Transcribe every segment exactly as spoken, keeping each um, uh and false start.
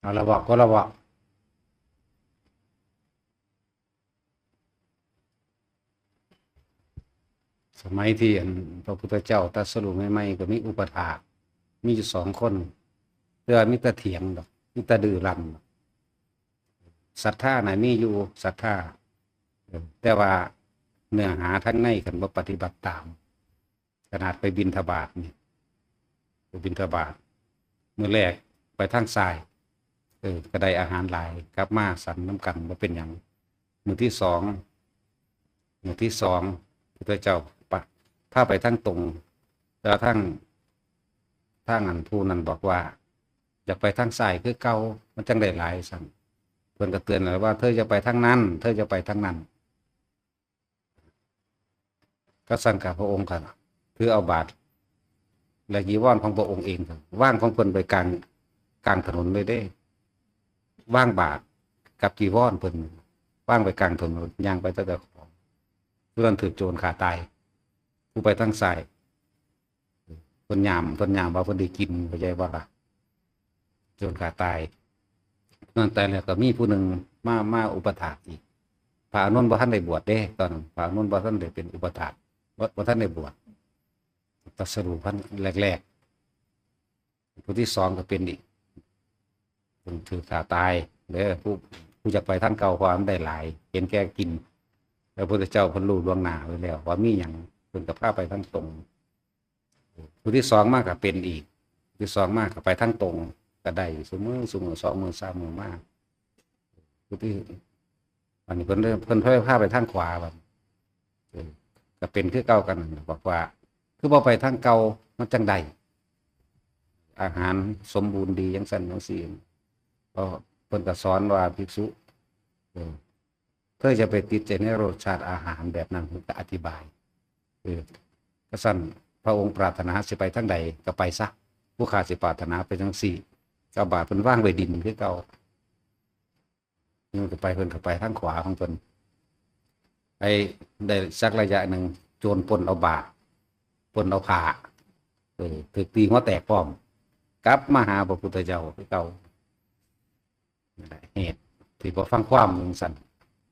เอาละบอกก็ละบอก สมัยที่อันพระพุทธเจ้าตรัสรู้ใหม่ๆก็มีอุปถาก มีอยู่สองคน แต่ว่ามีแต่เถียงดอก มีแต่ดื้อรั้นดอก ศรัทธาน่ะมีอยู่ ศรัทธา เออ แต่ว่าเนื้อหาทั้งในคันบ่ปฏิบัติตาม ขนาดไปบิณฑบาตนี่ ไปบิณฑบาต มื้อแรกไปทางซ้าย เออ ก็ได้อาหารหลาย กลับมาฉันนำกัน บ่เป็นหยัง มื้อที่สอง มื้อที่สอง พุทธเจ้าปะ พาไปทางตรง แต่ว่าทาง ทางอันผู้นั้นบอกว่า อยากไปทางซ้ายคือเก่า มันจั่งได้หลาย ซั่น เพิ่นก็เตือนแล้วว่า เธออย่าไปทางนั้น เธออย่าไปทางนั้น ก็ซั่นกับพระองค์ก็ถือเอาบาตรและจีวรของพระองค์เอง วางของเพิ่นไปกลาง กลางถนนเลยเด้ วางบาตรกับจีวรเพิ่น วางไปกลางถนน ย่างไปแต่เจ้าของ ผู้นั้นถืกโจรฆ่าตาย ผู้ไปทางซ้าย เพิ่นยาม เพิ่นยามว่าเพิ่นได้กิน เข้าใจบ่ล่ะ โจรฆ่าตาย นั่นตายแล้วก็มีผู้หนึ่งมา มาอุปถากอีก พระอานนท์บ่ทันได้บวชเด้ ตอนนั้น พระอานนท์บ่ทันได้เป็นอุปถาก บ่ บ่ทันได้บวช ตรัสรู้พันแรกๆ ผู้ที่สองก็เป็นอีก เพิ่นถืกฆ่าตายเด้อ ผู้ ผู้อยากไปทางเก่า เพราะว่ามันได้หลาย เห็นแก่กิน แล้วพระพุทธเจ้าเพิ่นรู้ล่วงหน้าไว้แล้ว ว่ามีหยัง เพิ่นก็พาไปทางตรง ผู้ที่สองมาก็เป็นอีก ผู้ที่สองมาก็ไปทางตรง ก็ได้ซุมื้อ ซุมื้อ สองมื้อ สามมื้อมา ผู้ที่ อันนี้เพิ่น เพิ่นพาไปทางขวาบัด เออ ก็เป็นคือเก่ากันนั่นล่ะ บอกว่า คือบ่ไปทางเก่า มันจั่งได้ อาหารสมบูรณ์ดีจั่งซั่นจั่งซี้ ก็เพิ่นก็สอนว่า ภิกษุ เออ เธออย่าไปติดใจในรสชาติอาหารแบบนั้น เพิ่นก็อธิบาย เออ ก็ซั่น พระองค์ปรารถนาสิไปทางใดก็ไปซะ ผู้ข้าสิปรารถนาไปทางซี้ ก็บาตรเพิ่นวางไว้ดินคือเก่า เพิ่นก็ไป เพิ่นก็ไปทางขวาของเพิ่น ไปได้สักระยะหนึ่ง โจรปล้นเอาบาตร ปล้นเอาผ้า เออ ถืกตีหัวแตกพร้อม กลับมาหาพระพุทธเจ้าคือเก่า นั่นแหละเหตุที่บ่ฟังความจั่งซั่น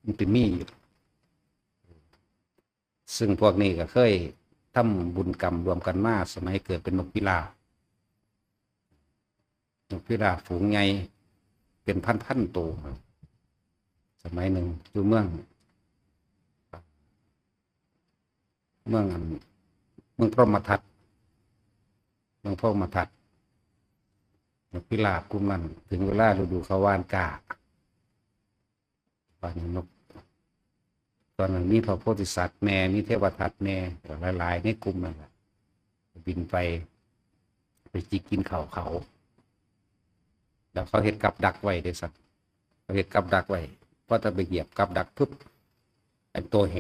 มันสิมีอยู่ ซึ่งพวกนี้ก็เคยทำบุญกรรมร่วมกันมา สมัยเกิดเป็นนกพิราบ นกพิราบฝูงใหญ่เป็นพันๆ ตัว สมัยหนึ่งอยู่เมือง เมืองอัน เมืองพรหมทัต เมืองพรหมทัต นกพิราบกลุ่มนั้น ถึงเวลาฤดูเขาหว่านกล้า หว่านนก ตอนนั้นมีพระโพธิสัตว์แน่ มีเทวทัตแน่ หลายๆ ในกลุ่มนั่นแหละ บินไป ไปจิกกินข้าวเขา แล้วเขาเฮ็ดกับดักไว้เด้ซั่น เขาเฮ็ดกับดักไว้ พอจะไปเหยียบกับดักปุ๊บ ไอ้ตัวแห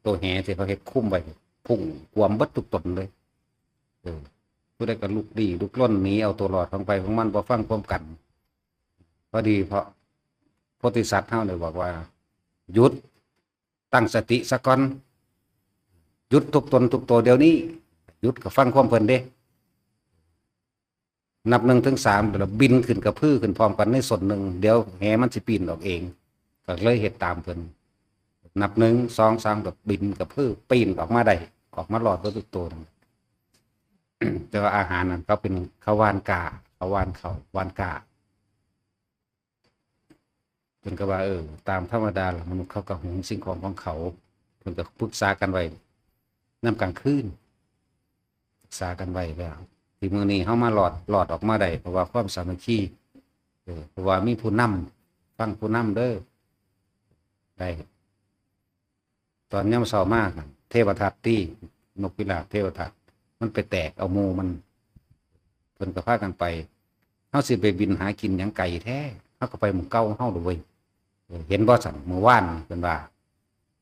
ตัวแหที่เขาเฮ็ดคลุมไว้ พุ่งกวมเบิดทุกตนเลย เออ ผู้ใดก็ลุกลี้ลุกลนหนีเอาตัวรอดของไผของมัน บ่ฟังความกัน พอดีพระโพธิสัตว์เฮาเนี่ยบอกว่า หยุด ตั้งสติซะก่อน หยุดทุกตนทุกตัวเดี๋ยวนี้ หยุดก็ฟังความเพิ่นเด้ นับหนึ่งถึงสาม แล้วบินขึ้นกระพือขึ้นพร้อมกันในส้นหนึ่ง เดี๋ยวแหมันสิปีนออกเอง ก็เลยเฮ็ดตามเพิ่น นับหนึ่ง สอง สาม ก็บินกระพือปีนออกมาได้ ออกมารอดเบิดทุกตัว แต่ว่าอาหารนั่นเขาเป็น เขาหว่านกล้า เขาหว่านเขา หว่านกล้า เพิ่นก็ว่า เออ ตามธรรมดาล่ะ มนุษย์เขาก็หุงสิ่งของของเขา เพิ่นก็ปรึกษากันไว้นำกลางคืน ปรึกษากันไว้แล้ว ที่มื้อนี้เฮามาหลอด หลอดออกมาได้ เพราะว่าความสามัคคี เออ เพราะว่ามีผู้นำ ฟังผู้นำเด้อ ได้ ตอนยามเช้ามาหั่น เทวทัตติ นกพิราบเทวทัต มันไปแตกเอาหมู่มัน เพิ่นก็พากันไป เฮาสิไปบินหากินหยังไกลแท้ เฮาก็ไปหม่องเก่าเฮาโลดเว้ย เออ เห็นบ่ซั่น มื้อวานเพิ่นว่า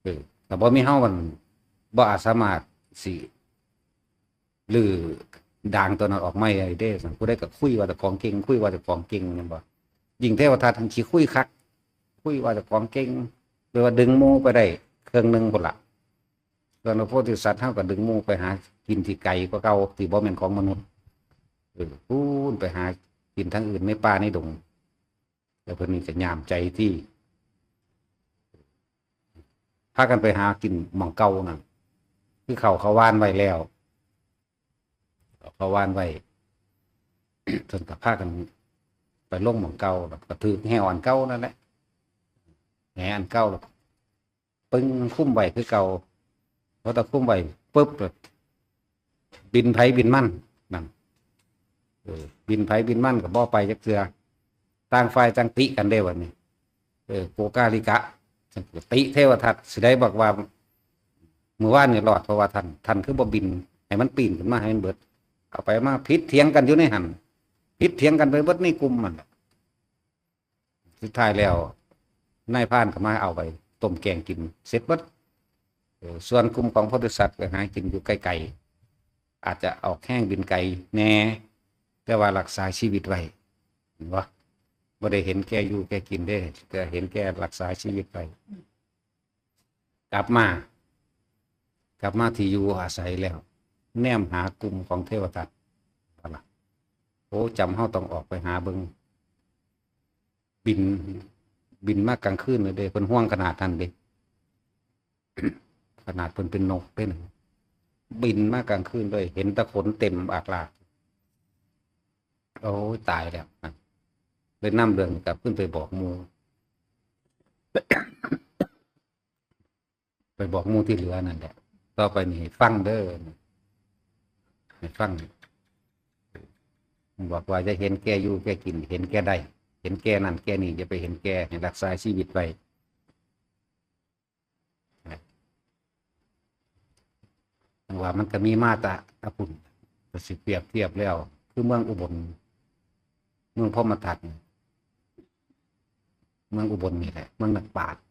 เออ ถ้าบ่มีเฮามันบ่อาจสามารถสิ รื้อด่างตัวนั้นออกมาได้เด้ ซั่น ผู้ใดก็คุยว่าเจ้าของเก่ง คุยว่าเจ้าของเก่ง แม่นบ่ ยิ่งเทวทัตหั้นขี้คุยคัก คุยว่าเจ้าของเก่ง หรือว่าดึงหมู่ไปได้เครื่องหนึ่งพุ้นล่ะ ส่วนพระโพธิสัตว์เฮาก็ดึงหมู่ไปหากินที่ไกลกว่าเก่า ที่บ่แม่นของมนุษย์ เออ พู้นไปหากินทางอื่นในป่าในดง แต่เพิ่นนี่ก็ยามใจที่ พากันไปหากินหม่องเก่านั่น คือเขาเขาหว่านไว้แล้ว เขาหว่านไว้ เพิ่นก็พากันไปลงหม่องเก่า แล้วก็ถือแหอันเก่านั่นแหละ แหอันเก่าแล้วปึ้งคุ้มไว้คือเก่า พอตะคุ้มไว้ปุ๊บ บินไผบินมันนั่น เออ บินไผบินมันก็บ่ไปจักเทื่อ ต่างฝ่ายต่างติกันเด้บัดนี้ เออ โกกาลิกะ ติเทวทัตสิได้บอกว่า มื้อวานนี่รอด เพราะว่าท่าน ท่านคือบ่บิน ให้มันปีนขึ้นมาให้มันเบิด เอาไปมาผิดเถียงกันอยู่ในหั่น ผิดเถียงกันไปเบิดในกลุ่มมัน สุดท้ายแล้ว นายพรานก็มาเอาไปต้มแกงกิน เสร็จเบิด เออ ส่วนกลุ่มของโพธิสัตว์ก็หากินอยู่ไกลๆ อาจจะออกแฮงบินไกลแหน่ แต่ว่ารักษาชีวิตไว้ เห็นบ่ บ่ได้เห็นแก่อยู่แก่กินเด้ แต่เห็นแก่รักษาชีวิตไว้ กลับมา กลับมาที่อยู่อาศัยแล้ว แนมหากลุ่มของเทวทัต ว่าล่ะ โอ้ จำเฮาต้องออกไปหาเบิ่ง บิน บินมากลางคืนเลยเด้ เพิ่นห่วงขนาดนั้นเด้ ขนาดเพิ่นเป็นนกเด้นะ บินมากลางคืนเลย เห็นแต่ขนเต็มอากลาก โอ้ย ตายแล้ว เลยนำเรื่องกลับขึ้นไปบอกหมู่ ไปบอกหมู่ที่เหลือนั่นแหละ ต่อไปนี่ให้ฟังเด้อ ให้ฟัง บอกว่าอย่าเห็นแก่อยู่แก่กิน เห็นแก่ได้ เห็นแก่นั่นแก่นี่ อย่าไปเห็นแก่ ให้รักษาชีวิตไว้ ว่ามันก็มีมาแต่อะพุ่น ก็สิเปรียบเทียบแล้ว คือเมืองอุบล เมืองพรหมทัตนี่ เมืองอุบลนี่แหละ เมืองนักปราชญ์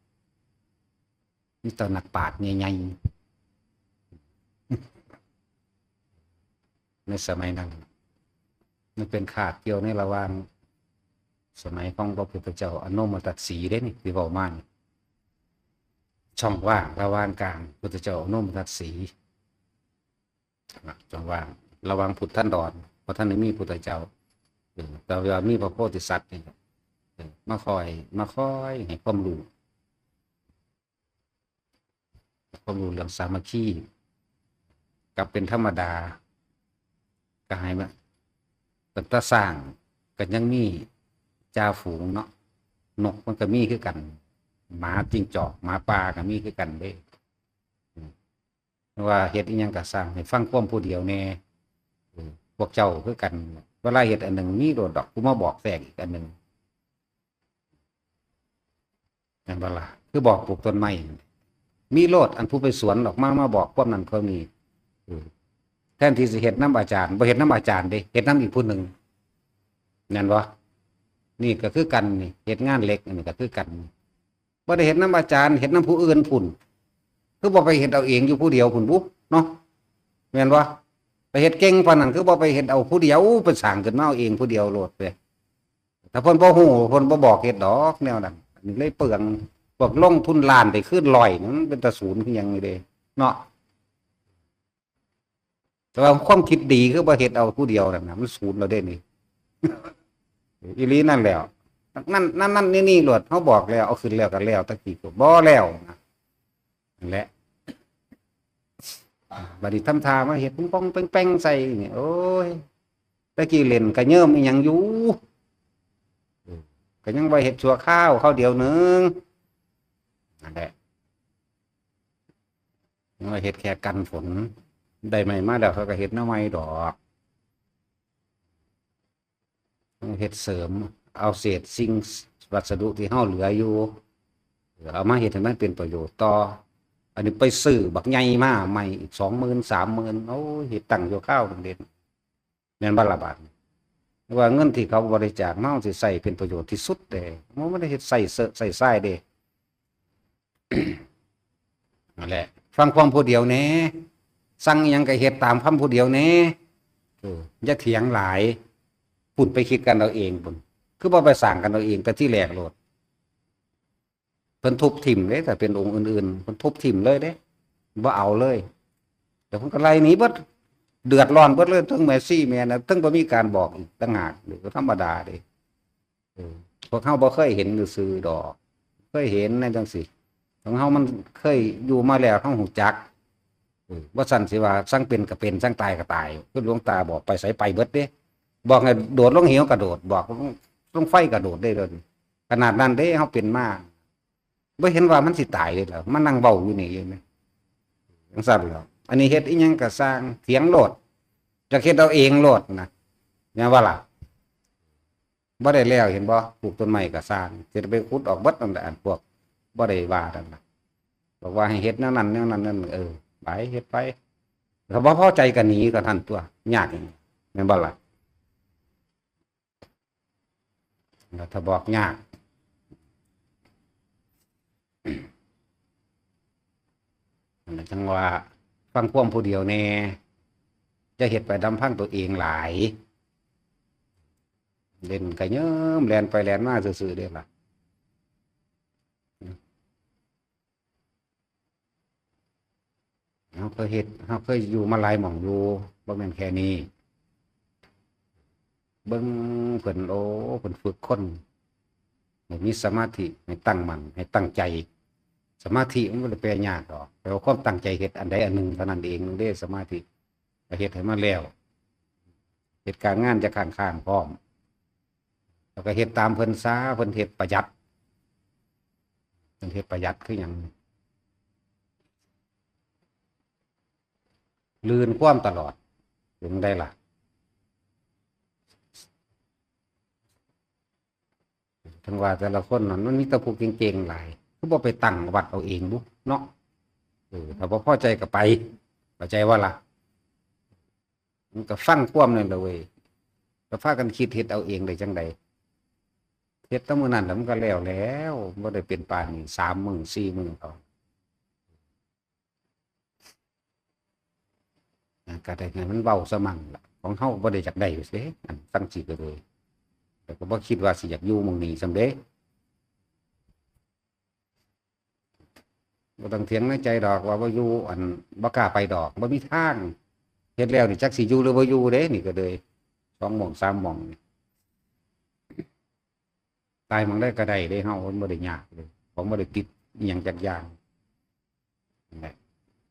มีแต่นักปราชญ์ใหญ่ๆ ในสมัยนั้น มันเป็นคาบเกี่ยวในระหว่าง สมัยของพระพุทธเจ้าอโนมทัตสีเด้นี่ ที่เว้ามานี่ ช่องว่างระหว่างกลางพุทธเจ้าอโนมทัตสี ช่องว่างระหว่างพุทธันดร เพราะท่านได้มีพุทธเจ้า เออ แต่ว่ามีพระโพธิสัตว์นี่แหละ เออ มาคอย มาคอยให้ความรู้ ความรู้เรื่องสามัคคี กับเป็นธรรมดา ก็ให้มา ตั้งแต่ช้างก็ยังมีจ่าฝูงเนาะ นกมันก็มีคือกัน หมาจิ้งจอก หมาป่าก็มีคือกันเด้ อืม ว่าเฮ็ดอิหยังก็ซ่าง ให้ฟังความผู้เดียวแน่ เออ พวกเจ้าคือกัน เวลาเฮ็ดอันหนึ่งมีโลดดอก ผู้มาบอกแทรกอีกอันหนึ่ง แม่นบ่ล่ะ คือบอกปลูกต้นไม้ มีโลด อันผู้ไปสวนดอกมา มาบอกความนั้นความนี้ เออ แทนที่สิเฮ็ดนำอาจารย์ บ่เฮ็ดนำอาจารย์เด้ เฮ็ดนำอีกผู้หนึ่ง แม่นบ่ นี่ก็คือกันนี่ เฮ็ดงานเหล็ก อันนี้ก็คือกัน บ่ได้เฮ็ดนำอาจารย์ เฮ็ดนำผู้อื่นพุ้น คือบ่ไปเฮ็ดเอาเองอยู่ผู้เดียวพุ้นบุ เนาะ แม่นบ่ ไปเฮ็ดเก่งปานนั้น คือบ่ไปเฮ็ดเอาผู้เดียว ไปสร้างขึ้นมาเอาเองผู้เดียวโลดเด้ ถ้าเพิ่นบ่ฮู้ เพิ่นบ่บอกเฮ็ดดอกแนวนั้น อันนี้เลยเปลือง พวกลงทุนล้านได้คืนร้อยนี่ มันเป็นตาศูนย์คือหยังนี่เด้ เนาะ แต่ว่าความคิดดีคือบ่เฮ็ดเอาผู้เดียวนั่นน่ะ มันศูนย์แล้วเด้นี่ อีหลีนั่นแหล้ว นั่น นั่น นั่น นี่ นี่โลด เฮาบอกแล้ว เอาขึ้นแล้วก็แล้ว ตะกี้ก็บ่แล้วนะ นั่นแหละ บัดนี้ทำท่ามาเฮ็ดปุ้งป้องแป้งๆใส่นี่ โอ้ย ตะกี้เล่นกะเยิมอีหยังอยู่ เออ ก็ยังว่าเฮ็ดชั่วคราว คราวเดียวหนึ่ง นั่นแหละ ยังว่าเฮ็ดแค่กันฝน ได้ไม้มาแล้วเขาก็เฮ็ดแนวใหม่ดอก เฮ็ดเสริม เอาเศษสิ่งวัสดุที่เฮาเหลืออยู่ เอามาเฮ็ดให้มันเป็นประโยชน์ต่อ อันนี้ไปซื้อบักใหญ่มาใหม่อีกสองหมื่น สามหมื่น โอ้ย เฮ็ดตั้งอยู่คราวหนึ่งเด่น แม่นบ่ล่ะบาดนี้ ว่าเงินที่เขาบริจาคมา เฮาสิใช้เป็นประโยชน์ที่สุดเด้ มันบ่ได้เฮ็ดใช้เซอะใช้ซ่ายเด้ นั่นแหละ ฟังความผู้เดียวแหน่ สั่งอิหยังก็เฮ็ดตามคำผู้เดียวแหน่ เออ อย่าเถียงหลาย พุ้นไปคิดกันเอาเองพุ้น คือบ่ไปสร้างกันเอาเองแต่ที่แรกโลด เพิ่นทุบถิ่มเด้ ถ้าเป็นองค์อื่นๆ เพิ่นทุบถิ่มเลยเด้ บ่เอาเลย แต่เพิ่นก็ไล่หนีเบิด เดือดร้อนเบิดเลย ทั้งแม่ชีแม่นะ ทั้งบ่มีการบอกอีกต่างหาก เดี๋ยวก็ธรรมดาเด้ เออ พวกเฮาบ่เคยเห็นซื่อๆดอก เคยเห็นในจังซี่ ของเฮามันเคยอยู่มาแล้ว เฮาฮู้จัก เออ ว่าซั่นสิว่า ซังเป็นก็เป็น ซังตายก็ตาย คือหลวงตาบอก ไปไสไปเบิดเด้ บอกให้โดดลงเหวก็โดด บอกลง ลงไฟก็โดดได้เลย ขนาดนั้นเด้ เฮาเป็นมา บ่เห็นว่ามันสิตายเลยเหรอ มานั่งเว้าอยู่นี่อยู่นี่ จังซั่นแหล้ว อันนี้เฮ็ดอีหยังก็ซ่าง เถียงโลด อยากเฮ็ดเอาเองโลดนะ แม่นบ่ล่ะ บ่ได้แล้ว เห็นบ่ ปลูกต้นไม้ก็ซ่าง สิไปขุดออกเบิดนั่นแหละ อันพวกบ่ได้ว่านั่นน่ะ บอกว่าให้เฮ็ดแนวนั้นแนวนั้นนั่น เออ ไป เฮ็ดไป ถ้าบ่พอใจก็หนีก็เท่านั้นตั๊ว ยากหยัง แม่นบ่ล่ะ แล้วถ้าบอกยาก นั่นแหละจั่งว่า ฟังความผู้เดียวแน่ อย่าเฮ็ดไปลำพังตัวเองหลาย เล่นก็เยิม แล่นไปแล่นมาซื่อๆเด้ล่ะ เฮาเคยเฮ็ด เฮาเคยอยู่มาหลายหม่องอยู่ บ่แม่นแค่นี้ เบิ่งเพิ่น โอ้ เพิ่นฝึกคน ให้มีสมาธิ ให้ตั้งมั่น ให้ตั้งใจ สมาธิมันบ่ได้แปลยากดอก แปลว่าความตั้งใจเฮ็ดอันใดอันหนึ่งเท่านั้นเองเด้ สมาธิ ก็เฮ็ดให้มันแล้ว เฮ็ดการงานจะข้างๆพร้อม แล้วก็เฮ็ดตามเพิ่นซะ เพิ่นเฮ็ดประหยัด เพิ่นเฮ็ดประหยัดคือหยัง ลื่นความตลอด ถึงได้ล่ะ ถึงว่าแต่ละคนนั่นมันมีแต่ผู้เก่งๆหลาย คือบ่ไปตั้งวัดเอาเองบุเนาะ เออ ถ้าบ่พอใจก็ไป เข้าใจบ่ล่ะ มันก็ฟังความนั่นแหละเว้ย ก็พากันคิดเฮ็ดเอาเองได้จั่งใด เฮ็ดแต่มื้อนั้นแหละมันก็แล้วแล้ว บ่ได้เป็นปานนี้ สามมื้อ สี่มื้อเขา อ่ะ ก็ได้ให้มันเว้าซะมั่งล่ะ ของเฮาบ่ได้อยากได้เด้ อันตั้งจิตเลย แต่ก็บ่คิดว่าสิอยากอยู่หม่องนี้ซำเด้ บ่ต้องเถียงในใจดอกว่าบ่อยู่ อัน บ่กล้าไปดอก บ่มีทาง เฮ็ดแล้วนี่จักสิอยู่หรือบ่อยู่เด้ นี่ก็เลย สองหม่อง สามหม่องนี่ ตายหม่องใดก็ได้เด้ เฮามันบ่ได้ยากเลย ของบ่ได้ติดอิหยังจักอย่าง นั่นแหละ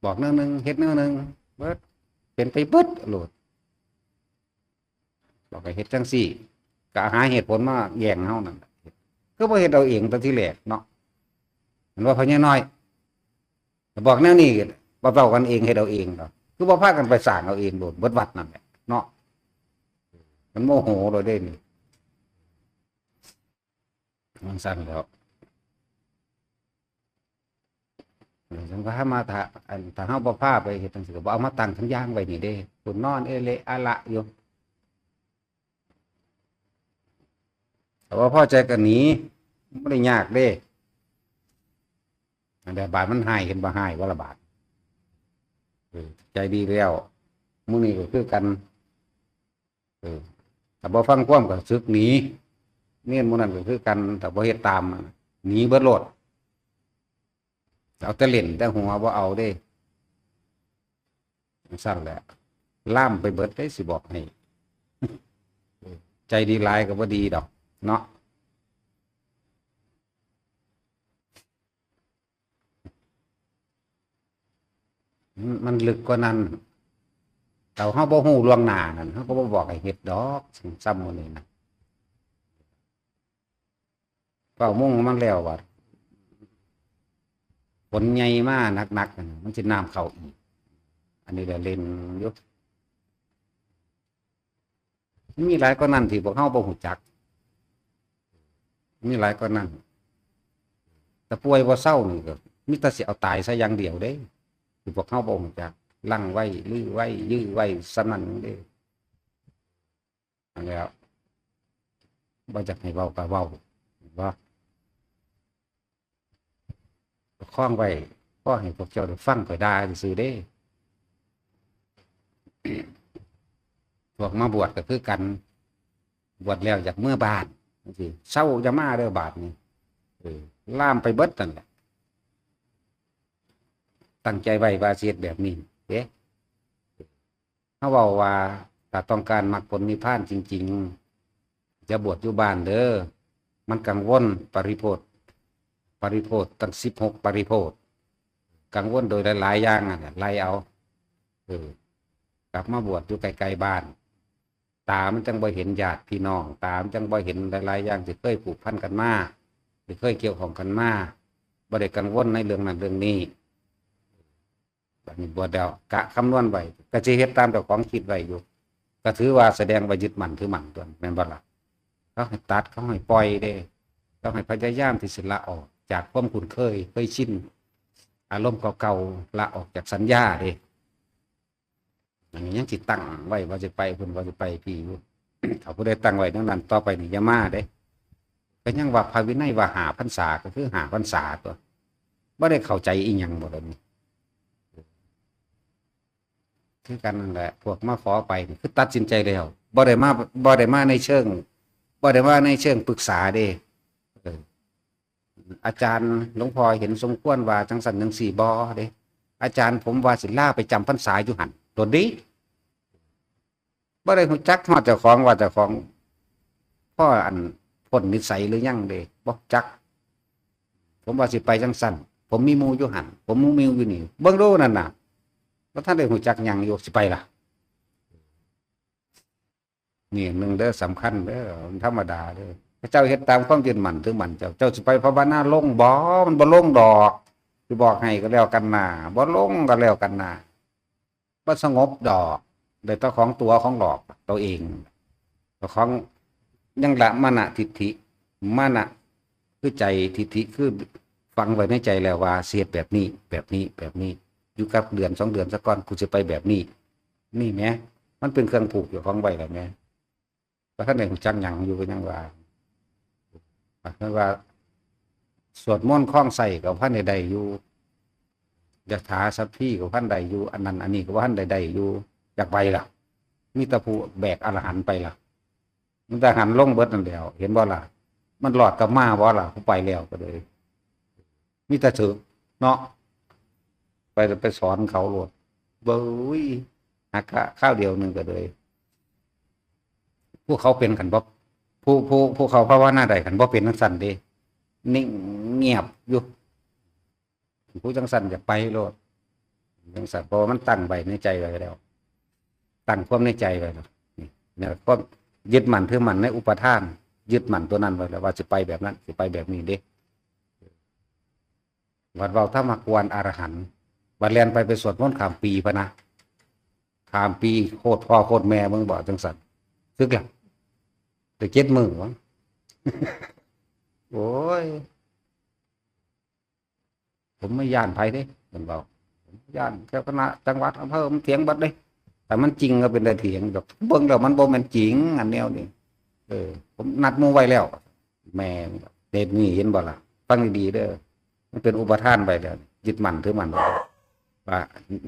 บอกแนวหนึ่ง เฮ็ดแนวหนึ่ง เบิด เป็นไปเบิดโลด บอกให้เฮ็ดจั่งซี้ ก็หาเหตุผลมาแย้งเฮานั่นแหละ คือบ่เฮ็ดเอาเองตั้งแต่ทีแรกเนาะ แม่นว่าพ่อใหญ่น้อย บอกแนวนี้ บ่เว้ากันเอง เฮ็ดเอาเองดอก คือบ่พากันไปสร้างเอาเองโลด เบิดวัดนั่นแหละเนาะ มันโมโหโลดเด้นี่ มันซั่นแหล้ว เออ จั่งว่ามาถ้า อัน ถ้าเฮาบ่พาไปเฮ็ดจั่งซี้ ก็บ่เอามาตั้งคันยางไว้นี่เด้ คุณนอนเอเละอะละอยู่ ถ้าบ่พอใจก็หนี บ่ได้ยากเด้ อันใดบาดมันฮ้าย เห็นบ่ฮ้ายบ่ละบาด เออ ใจดีแล้ว มื้อนี้ก็คือกัน เออ ถ้าบ่ฟังความก็สึกหนี เณรหมู่นั้นก็คือกัน ถ้าบ่เฮ็ดตาม หนีเบิดโลด เอาแต่เล่นแต่หัว บ่เอาเด้ จั่งซั่นแหละ ลามไปเบิดเด้ สิบอกให้ ใจดีหลายก็บ่ดีดอก เนาะ มัน มันลึกกว่านั้น ถ้าเฮาบ่ฮู้ล่วงหน้านั่น เฮาก็บ่บอกให้เฮ็ดดอก ซ้ำมื้อนี้นะ เก้าโมงมันแล้วบัด ฝนใหญ่มาหนักๆนั่น มันสิน้ำเข้าอีก อันนี้แหละเล่นอยู่ มันมีหลายกว่านั้นที่พวกเฮาบ่ฮู้จัก มีหลายกว่านั้น แต่ป่วยบ่เซานี่ก็มีแต่สิเอาตายซะอย่างเดียวเด้ ที่พวกเฮาบ่ฮู้จัก ลังไว้ ลือไว้ ยื้อไว้ ส่ำนั้นเด้ นั่นแหล้ว บ่อยากให้เว้าก็เว้า ว่า ประคองไว้ พอให้พวกเจ้าได้ฟังข้อยด่าซื่อๆเด้ พวกมาบวชก็คือกัน บวชแล้วอยากเมือบ้านจั่งซี้ เซาอย่ามาเด้อบาดนี้ เออ ลามไปเบิดนั่นแหละ ตั้งใจไว้ว่าสิเฮ็ดแบบนี้เด้ เฮาเว้าว่า ถ้าต้องการมรรคผลนิพพานจริงๆ อย่าบวชอยู่บ้านเด้อ มันกังวลปริโภท ปริโภทตั้งสิบหกปริโภท กังวลโดยหลายๆอย่างนั่นแหละไล่เอา เออ กลับมาบวชอยู่ใกล้ๆบ้าน ตามันจังบ่เห็นญาติพี่น้อง ตามันจังบ่เห็นหลายๆอย่างที่เคยผูกพันกันมา ที่เคยเกี่ยวข้องกันมา บ่ได้กังวลในเรื่องนั้นเรื่องนี้ บัดนี้บวชแล้วกะคำนวณไว้ ก็สิเฮ็ดตามเจ้าของคิดไว้อยู่ ก็ถือว่าแสดงว่ายึดมั่นถือมั่นตัว แม่นบ่ล่ะ เขาให้ตัด เขาให้ปล่อยเด้ เขาให้พยายามที่สิละออกจากความคุ้นเคย เคยชิน อารมณ์เก่าๆ ละออกจากสัญญาเด้ อันนี้ยังสิตั้งไว้ว่าสิไปพุ้น ว่าสิไปพี้อยู่ ถ้าผู้ใดตั้งไว้แนวนั้น ต่อไปนี่อย่ามาเด้ ก็ยังว่าพระวินัยว่าห้าพรรษา ก็คือห้าพรรษาตัว บ่ได้เข้าใจอีหยังบ่ล่ะนี่ คือกันนั่นแหละ พวกมาขอไปนี่คือตัดสินใจแล้ว บ่ได้มา บ่ได้มาในเชิง บ่ได้มาในเชิงปรึกษาเด้ เออ อาจารย์หลวงพ่อเห็นสมควรว่าจังซั่นจังซี่บ่เด้ อาจารย์ผมว่าสิลาไปจำพรรษาอยู่หั่น โดดดี บ่ได้ฮู้จักฮอดเจ้าของว่าเจ้าของ พออันพ้นนิสัยหรือยังเด้ บ่จัก ผมว่าสิไปจังซั่น ผมมีหมู่อยู่หั่น ผมมีหมู่อยู่นี่ เบิ่งดูนั่นน่ะ บ่ทันได้ฮู้จักหยังอยู่ สิไปล่ะ นี่หนึ่งเด้อ สำคัญเด้อ มันธรรมดาเด้อ พระเจ้าเฮ็ดตามความยึดมั่นถือมั่นเจ้า เจ้าสิไปภาวนาลงบ่ มันบ่ลงดอก สิบอกให้ก็แล้วกันนา บ่ลงก็แล้วกันนา บ่สงบดอก ได้แต่ของตั๋วของหลอกตัวเอง เจ้าของยังละมานะทิฏฐิ มานะคือใจ ทิฏฐิคือฝังไว้ในใจแล้วว่าสิเฮ็ดแบบนี้ แบบนี้ แบบนี้ อยู่กับเดือนสองเดือนซะก่อน กูสิไปแบบนี้ นี่แหม มันเป็นเครื่องผูกเจ้าของไว้แล้วแหม บ่ทันได้ฮู้จักหยังอยู่ก็ยังว่า เพิ่นว่า สวดมนต์คล้องไส้ก็บ่ทันได้ได้อยู่ ยะถาสัพพีก็บ่ทันได้อยู่ อันนั้นอันนี้ก็บ่ทันได้ได้อยู่ อยากไปล่ะ มีแต่ผู้แบกอรหันต์ไปล่ะ มันแต่หันลงเบิดนั่นแหล้ว เห็นบ่ล่ะ มันรอดกลับมาบ่ล่ะ ผู้ไปแล้วก็เลย มีแต่ถืกเนาะ ไป ไปสอนเขาโลด เบ้ย หักกะคราวเดียวหนึ่งก็เลย ผู้เขาเป็นคันบ่ ผู้ ผู้ ผู้เขาภาวนาได้คันบ่เป็นจังซั่นเด้ นิ่งเงียบอยู่ ผู้จังซั่นอย่าไปโลด จังซั่น เพราะว่ามันตั้งไว้ในใจไว้แล้ว ตั้งความในใจไว้แล้ว นี่ เนี่ย ความยึดมั่นถือมั่นในอุปาทาน ยึดมั่นตัวนั้นไว้แล้ว ว่าสิไปแบบนั้น สิไปแบบนี้เด้ วัดเว้าธรรมกวนอรหันต์ บัดแล่นไป ไปสวดมนต์ข้ามปีพะนะ ข้ามปี โคตรพ่อโคตรแม่มึงบอกจังซั่น สึกละ แต่เจ็ดมื้อวะ โอ้ย ผมไม่ย่านไผเด้ เพิ่นเว้า ผมย่านเจ้าคณะจังหวัดอำเภอ มันเถียงเบิดเด้ แต่มันจริงก็เป็นได้เถียง แบบเบิ่งแล้วมันบ่แม่นจริง อันแนวนี้ เออ ผมนัดหมู่ไว้แล้ว แม่ เด็ดนี่เห็นบ่ล่ะ ฟังดีๆเด้อ มันเป็นอุปาทานไปแล้ว ยึดมั่นถือมั่นไว้ ว่า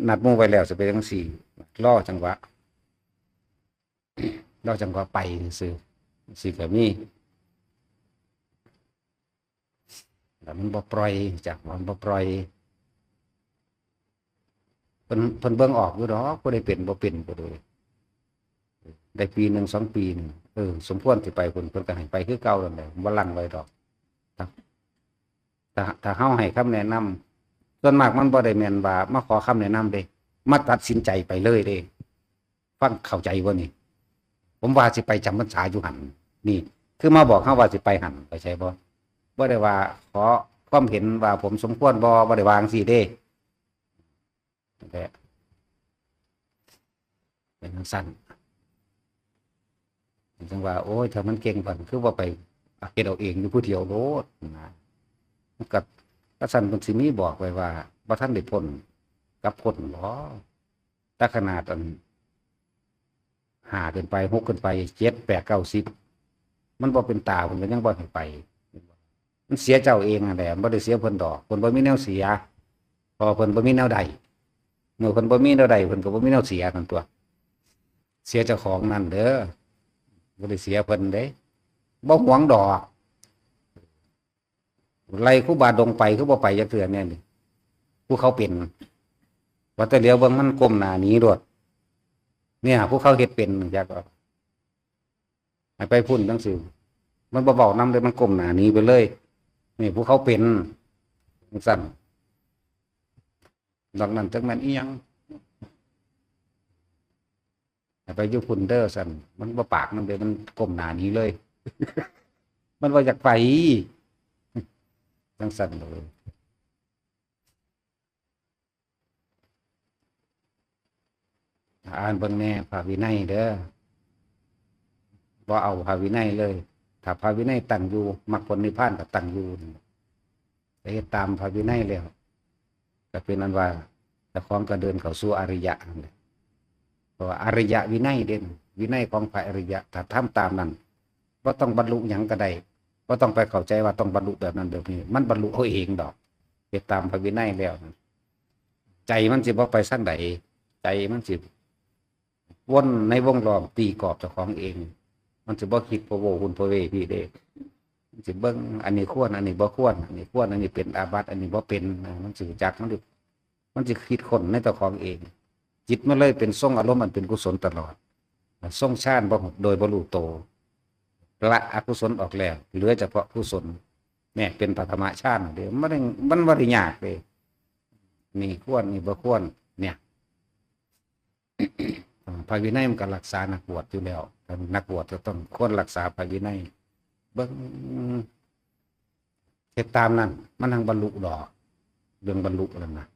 นัดหมู่ไว้แล้วสิเป็นจังซี่ รอจังหวะ รอจังหวะไปซื่อๆ สิก็มี แล้วมันบ่ปล่อย จากมันบ่ปล่อย เพิ่น เพิ่นเบิ่งออกอยู่ดอก ผู้ใดเป็นบ่เป็นก็เลย ได้ปีหนึ่งสองปีนี่ เออ สมควรสิไปพุ้น เพิ่นก็ให้ไปคือเก่านั่นแหละ บ่ลังไว้ดอก ถ้า ถ้า ถ้าเฮาให้คำแนะนำ ส่วนมากมันบ่ได้แม่นว่ามาขอคำแนะนำเด้ มาตัดสินใจไปเลยเด้ ฟังเข้าใจบ่นี่ ผมว่าสิไปจำพรรษาอยู่หั่น นี่ คือมาบอกเฮาว่าสิไปหั่น เข้าใจบ่ บ่ได้ว่าขอความเห็นว่าผมสมควรบ่ บ่ได้ว่าจังซี่เด้ นั่นแหละ เป็นจังซั่น จังว่า โอ้ย ถ้ามันเก่งปานนั้น คือว่าไปเฮ็ดเอาเองอยู่ผู้เดียวโลดนะ มันก็ กะซั่นเพิ่นสิมีบอกไว้ว่า บ่ทันได้พ้นกับพ้นบ่ แต่ขนาดอัน ห้าขึ้นไป หกขึ้นไป เจ็ด แปด เก้า สิบ มันบ่เป็นตา เพิ่นก็ยังบ่ให้ไป มันเสียเจ้าเองนั่นแหละ บ่ได้เสียเพิ่นดอก เพิ่นบ่มีแนวเสีย เพราะว่าเพิ่นบ่มีแนวได้ เมื่อเพิ่นบ่มีแนวได้ เพิ่นก็บ่มีแนวเสียนั่นตัว เสียเจ้าของนั่นเด้อ บ่ได้เสียเพิ่นเด้ บ่หวงดอก ไล่ครูบาดงไป คือบ่ไปจักเทื่อแน่นี่ ผู้เขาเป็น ว่าแต่เหลียวเบิ่งมันก้มหน้าหนีโลด เนี่ย ผู้เขาเฮ็ดเป็นจักว่า ให้ไปพุ้นจังซี่ มันบ่เว้านำเลย มันก้มหน้าหนีไปเลย นี่ผู้เขาเป็นจั่งซั่น นอกนั้นจักแม่นอีหยัง ให้ไปอยู่พุ้นเด้อซั่น มันบ่ปากนำเด้ มันก้มหน้าหนีเลย มันบ่อยากไป จั่งซั่นเลย อ่านเบิ่งแหน่พระวินัยเด้อ บ่เอาพระวินัยเลย ถ้าพระวินัยตั้งอยู่ มรรคผลนิพพานก็ตั้งอยู่ แต่เฮ็ดตามพระวินัยแล้ว ก็เป็นอันว่าเจ้าของก็เดินเข้าสู่อริยะนั่นแหละ เพราะว่าอริยวินัยเด้ วินัยของพระอริยะ ถ้าทำตามนั้น บ่ต้องบรรลุหยังก็ได้ บ่ต้องไปเข้าใจว่าต้องบรรลุแบบนั้นแบบนี้ มันบรรลุเอาเองดอก เฮ็ดตามพระวินัยแล้ว ใจมันสิบ่ไปทางใด ใจมันสิวนในวงล้อมตีกรอบเจ้าของเอง มันสิบ่คิดพะโวหุ่นพะเวพีเด้ มันสิเบิ่งอันนี้ควร อันนี้บ่ควร อันนี้ควร อันนี้เป็นอาบัติ อันนี้บ่เป็น มันสิรู้จัก มันสิ มันสิคิดค้นในเจ้าของเอง จิตมันเลยเป็นทรงอารมณ์อันเป็นกุศลตลอด ทรงฌานบ่ โดยบ่รู้โต ละอกุศลออกแล้ว เหลือเฉพาะกุศล เนี่ย เป็นปฐมฌานเด้ มันบ่ได้ มันบ่ได้ยากเด้ นี่ควร นี่บ่ควร เนี่ย พระวินัยมันก็รักษานักบวชอยู่แล้ว นักบวชก็ต้องควรรักษาพระวินัย เบิ่ง เฮ็ดตามนั้น มันจั่งบรรลุดอก เรื่องบรรลุนั่นนะ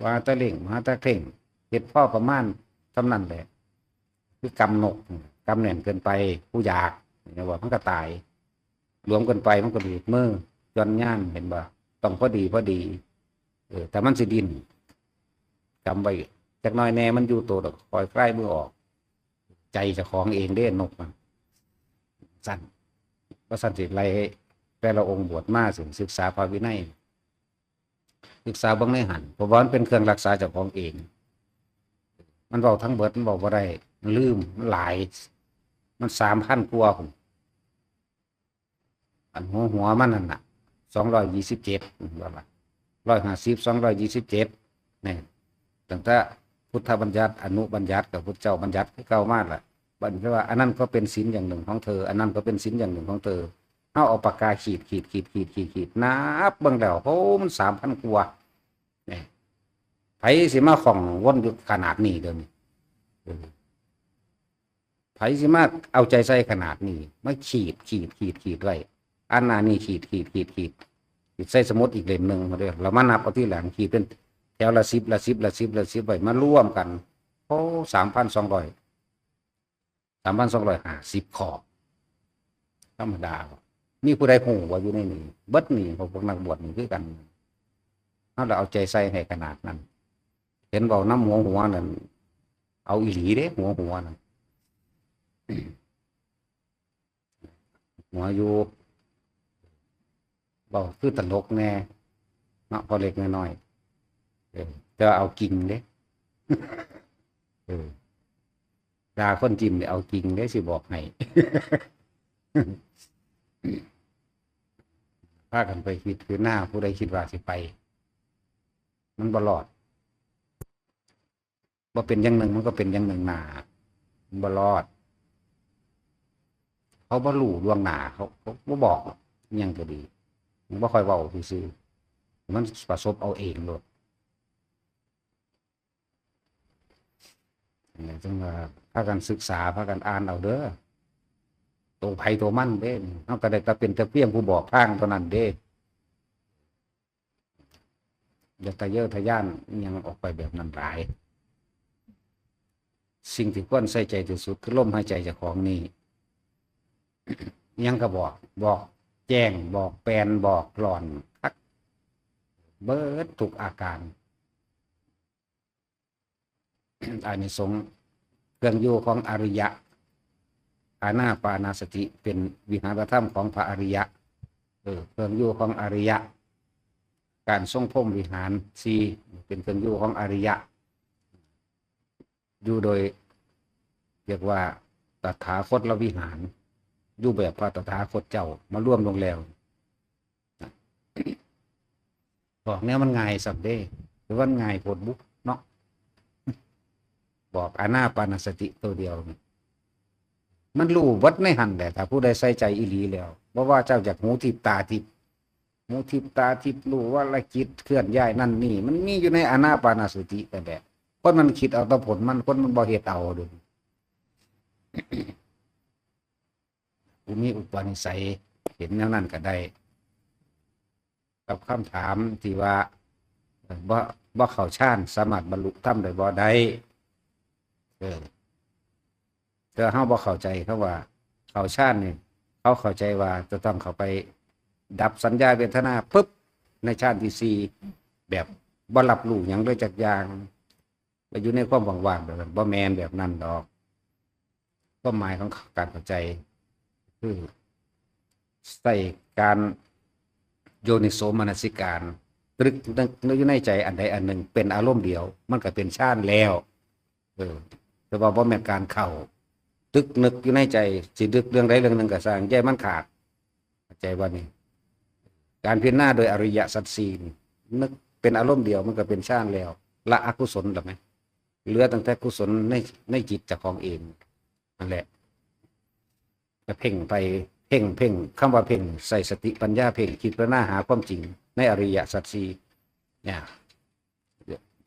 ว่าแต่เร่ง มาแต่เคร่ง เฮ็ดพอประมาณส่ำนั้นแหละ คือกำนก กำแน่นเกินไป ผู้อยาก เนี่ยว่ามันก็ตาย หลวมเกินไป มันก็หลุดมือ หย่อนยาน เห็นบ่ ต้องพอดี พอดี เออ แต่มันสิดิ้น กำไว้จักหน่อยแหน่ มันอยู่โตดอก ค่อยคลายมือออก ใจเจ้าของเองเด้ นกมัน ซั่น ว่าซั่นสิไล่แต่ละองค์บวชมา สิศึกษาพระวินัย ศึกษาเบิ่งในหั่น เพราะว่ามันเป็นเครื่องรักษาเจ้าของเอง มันเว้าทั้งเบิด มันเว้าบ่ได้ มันลืม มันหลาย มันสามพันกว่าพุ้น อันหัวหัวมันนั่นน่ะ สองร้อยยี่สิบเจ็ด ว่าล่ะ ร้อยห้าสิบ สองร้อยยี่สิบเจ็ด นี่ ตั้งแต่พุทธบัญญัติ อนุบัญญัติ กับพุทธเจ้าบัญญัติคือเก่ามาล่ะ บัดนี้ว่า อันนั้นก็เป็นศีลอย่างหนึ่งของเธอ อันนั้นก็เป็นศีลอย่างหนึ่งของเธอ เฮาเอาปากกาขีด ขีด ขีด ขีด ขีด ขีด นับเบิ่งแล้ว โอ้ มันสามพันกว่า นี่ ไผสิมาข้องวนอยู่ขนาดนี้เดี๋ยวนี้ เออ ไผสิมาเอาใจใส่ขนาดนี้ มาขีด ขีด ขีด ขีดไว้ อันนั้นนี่ขีด ขีด ขีด ขีด ขีดใส่สมุดอีกเล่มหนึ่งมาด้วย เรามานับเอาทีหลัง ขีดเป็นแถวละสิบ ละสิบ ละสิบ ละสิบไว้ มารวมกัน โอ้ สามพันสองร้อย สามพันสองร้อยห้าสิบข้อ ธรรมดาบ่ มีผู้ใดฮู้ว่าอยู่ในนี้ เบิดนี่ พวกนักบวชนี่คือกัน เฮาละเอาใจใส่ให้ขนาดนั้น เห็นเว้านำหัวหัวนั่น เอาอีหลีเด้ หัวหัวนั่น หัวอยู่ เว้าคือตลกแหน่ เนาะ พอเล็กน้อย เออ แต่ว่าเอาจริงเด้ เออ ด่าคนจริงเนี่ยเอาจริงเด้ สิบอกให้ พากันไปคิดคือหน้า ผู้ใดคิดว่าสิไป มันบ่รอด บ่เป็นอย่างหนึ่ง มันก็เป็นอย่างหนึ่งหน้า มันบ่รอด เขาบ่รู้ล่วงหน้า เขา เขาบ่บอกหรอก อิหยังก็ดี มันบ่ค่อยเว้าซื่อๆ มันประสบเอาเองโลด เนี่ย จั่งว่าพากันศึกษา พากันอ่านเอาเด้อ โตไผโตมันเด้ เฮาก็ได้แต่เป็นแต่เพียงผู้บอกทางเท่านั้นเด้ อย่าทะเยอทะยานอิหยังออกไปแบบนั้นหลาย สิ่งที่ควรใส่ใจที่สุดคือลมหายใจเจ้าของนี่ อิหยังก็บอก บอกแจ้ง บอกแปลน บอกหลอนคัก เบิดทุกอาการ อานิสงส์เครื่องอยู่ของอริยะ อานาปานสติเป็นวิหารธรรมของพระอริยะ เออ เครื่องอยู่ของอริยะ การทรงพรหมวิหารสี่เป็นเครื่องอยู่ของอริยะ อยู่โดย เรียกว่าตถาคตวิหาร อยู่แบบพระตถาคตเจ้ามารวมลงแล้ว บอกแนวมันง่ายส่ำเด้ หรือว่าง่ายโพดบุเนาะ บอกอานาปานสติตัวเดียวนี่ มันรู้เบิดในหั่นแหละ ถ้าผู้ใดใส่ใจอีหลีแล้ว บ่ว่าเจ้าอยากหูทิพย์ตาทิพย์ หูทิพย์ตาทิพย์ รู้ว่าละจิตเคลื่อนย้ายนั่นนี่ มันมีอยู่ในอานาปานสตินั่นแหละ คนมันคิดเอาแต่ผลมัน คนมันบ่เฮ็ดเอาเด้อ ผู้มีอุปนิสัยเห็นแนวนั้นก็ได้ กับคำถามที่ว่า เอ่อ บ่ บ่เข้าฌานสามารถบรรลุธรรมได้บ่ ได้ เออ แต่เฮาบ่เข้าใจ เขาว่าเข้าฌานนี่ เขาเข้าใจว่าจะต้องเข้าไปดับสัญญาเวทนาปึ๊บ ในฌานที่สี่ แบบบ่รับรู้หยังเลยจักอย่าง ไปอยู่ในความว่างๆ แบบนั้น บ่แม่นแบบนั้นดอก ความหมายของการเข้าใจ คือใส่การโยนิโสมนสิการ ตรึกนึกอยู่ในใจอันใดอันหนึ่งเป็นอารมณ์เดียว มันก็เป็นฌานแล้ว เออ แต่ว่าบ่แม่นการเข้า ตึกนึกอยู่ในใจ สินึกเรื่องใดเรื่องหนึ่งก็ซ่าง อย่าให้มันขาด เข้าใจบ่นี่ การพิจารณาโดยอริยสัจสี่นี่ นึกเป็นอารมณ์เดียวมันก็เป็นฌานแล้ว ละอกุศลแล้วไหม เหลือตั้งแต่กุศลใน ในจิตเจ้าของเอง นั่นแหละ ก็เพ่งไป เพ่ง เพ่ง คำว่าเพ่ง ใส่สติปัญญาเพ่ง คิดพิจารณาหาความจริงในอริยสัจสี่ เนี่ย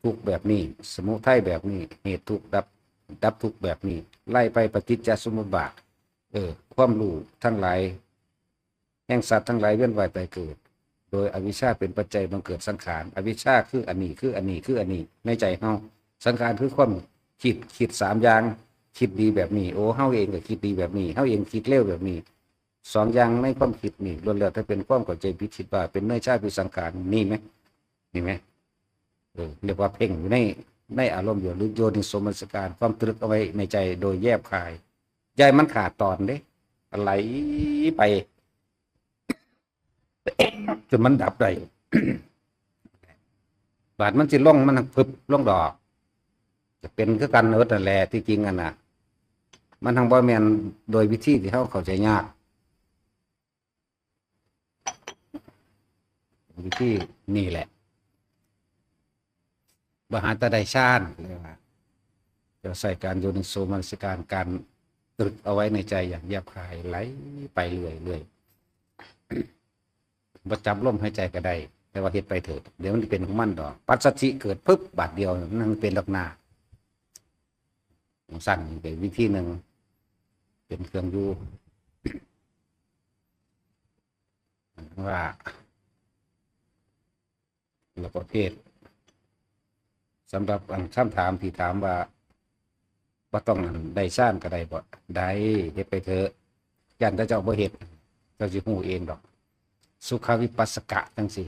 ทุกข์แบบนี้ สมุทัยแบบนี้ เหตุทุกข์ดับ ดับทุกข์แบบนี้ ไล่ไปปฏิจจสมุปบาท เออ ความรู้ทั้งหลาย แห่งสัตว์ทั้งหลายเวียนว่ายตายเกิด โดยอวิชชาเป็นปัจจัยบังเกิดสังขาร อวิชชาคืออันนี้ คืออันนี้ คืออันนี้ ในใจเฮา สังขารคือความคิด คิดสามอย่าง คิดดีแบบนี้ โอ้ เฮาเองก็คิดดีแบบนี้ เฮาเองคิดเลวแบบนี้ สองอย่างในความคิดนี่ ล้วนแล้วแต่เป็นความเข้าใจผิด คิดว่าเป็นเนยชาติสังขาร นี่ไหม นี่ไหม เออ เรียกว่าเพ่งอยู่ใน ในอารมณ์อยู่ หรือโยนิโสมนสิการ ความตรึกเอาไว้ในใจโดยแยบคาย อย่าให้มันขาดตอนเด้ ไหลไป จนมันดับได้ บาดมันสิลง มันพึบลงดอก จะเป็นคือกันเนิดนั่นแหละ ที่จริงอันน่ะ มันทั้งบ่แม่นโดยวิธีที่เฮาเข้าใจยาก วิธีนี่แหละ บ่หาแต่ได้ฌาน เรียกว่า จะใส่การโยนิโสมนสิการ การตรึกเอาไว้ในใจอย่างแยบคาย ไหลไปเรื่อยๆ บ่จับลมหายใจก็ได้ แต่ว่าเฮ็ดไปเถอะ เดี๋ยวมันเป็นของมันดอก ปัสสัทธิเกิดปึ๊บ บาดเดียว มันเป็นดอกนา สั้นเป็นวิธีหนึ่ง เป็นเครื่องอยู่ ว่า แล้วประเภท สำหรับอันคำถามที่ถามว่า บ่ต้องได้ฌานก็ได้บ่ ได้ เฮ็ดไปเถอะ ย่านแต่เจ้าบ่เฮ็ด เจ้าสิฮู้เองดอก สุขวิปัสสกะจั่งซี้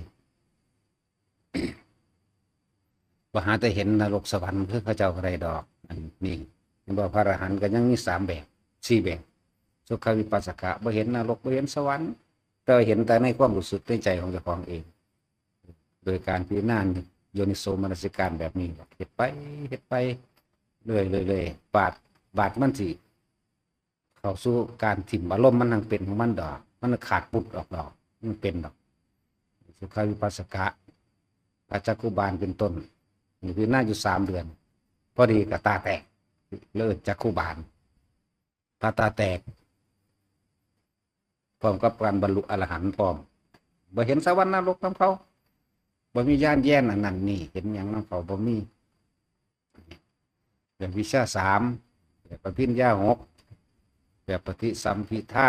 บ่หาแต่เห็นนรกสวรรค์คือเขาเจ้าก็ได้ดอก อันนี้ เห็นบ่ พระอรหันต์ก็ยังมีสามแบบ สี่แบบ สุขวิปัสสกะ บ่เห็นนรก บ่เห็นสวรรค์ แต่ว่าเห็นแต่ในความรู้สึกในใจของเจ้าของเอง โดยการพิจารณาโยนิโสมนสิการแบบนี้ เฮ็ดไป เฮ็ดไป เรื่อยๆ เรื่อยๆ บาด บาดมันสิเข้าสู่การถิ่มอารมณ์ มันทั้งเป็นของมันดอก มันขาดปุดออกดอก มันเป็นดอก สุขวิปัสสกะ พระจักขุบาลเป็นต้น นี่พิจารณาอยู่สามเดือน พอดีก็ตาแตก เลยจักขุบาล พระตาแตก พร้อมกับการบรรลุอรหันต์พร้อม บ่เห็นสวรรค์นรกนำเขา บ่มีญาณแย้นอันนั้นนี่ เห็นหยังนำเขาบ่มี แบบวิชชาสาม แบบอภิญญาหก แบบปฏิสัมภิทา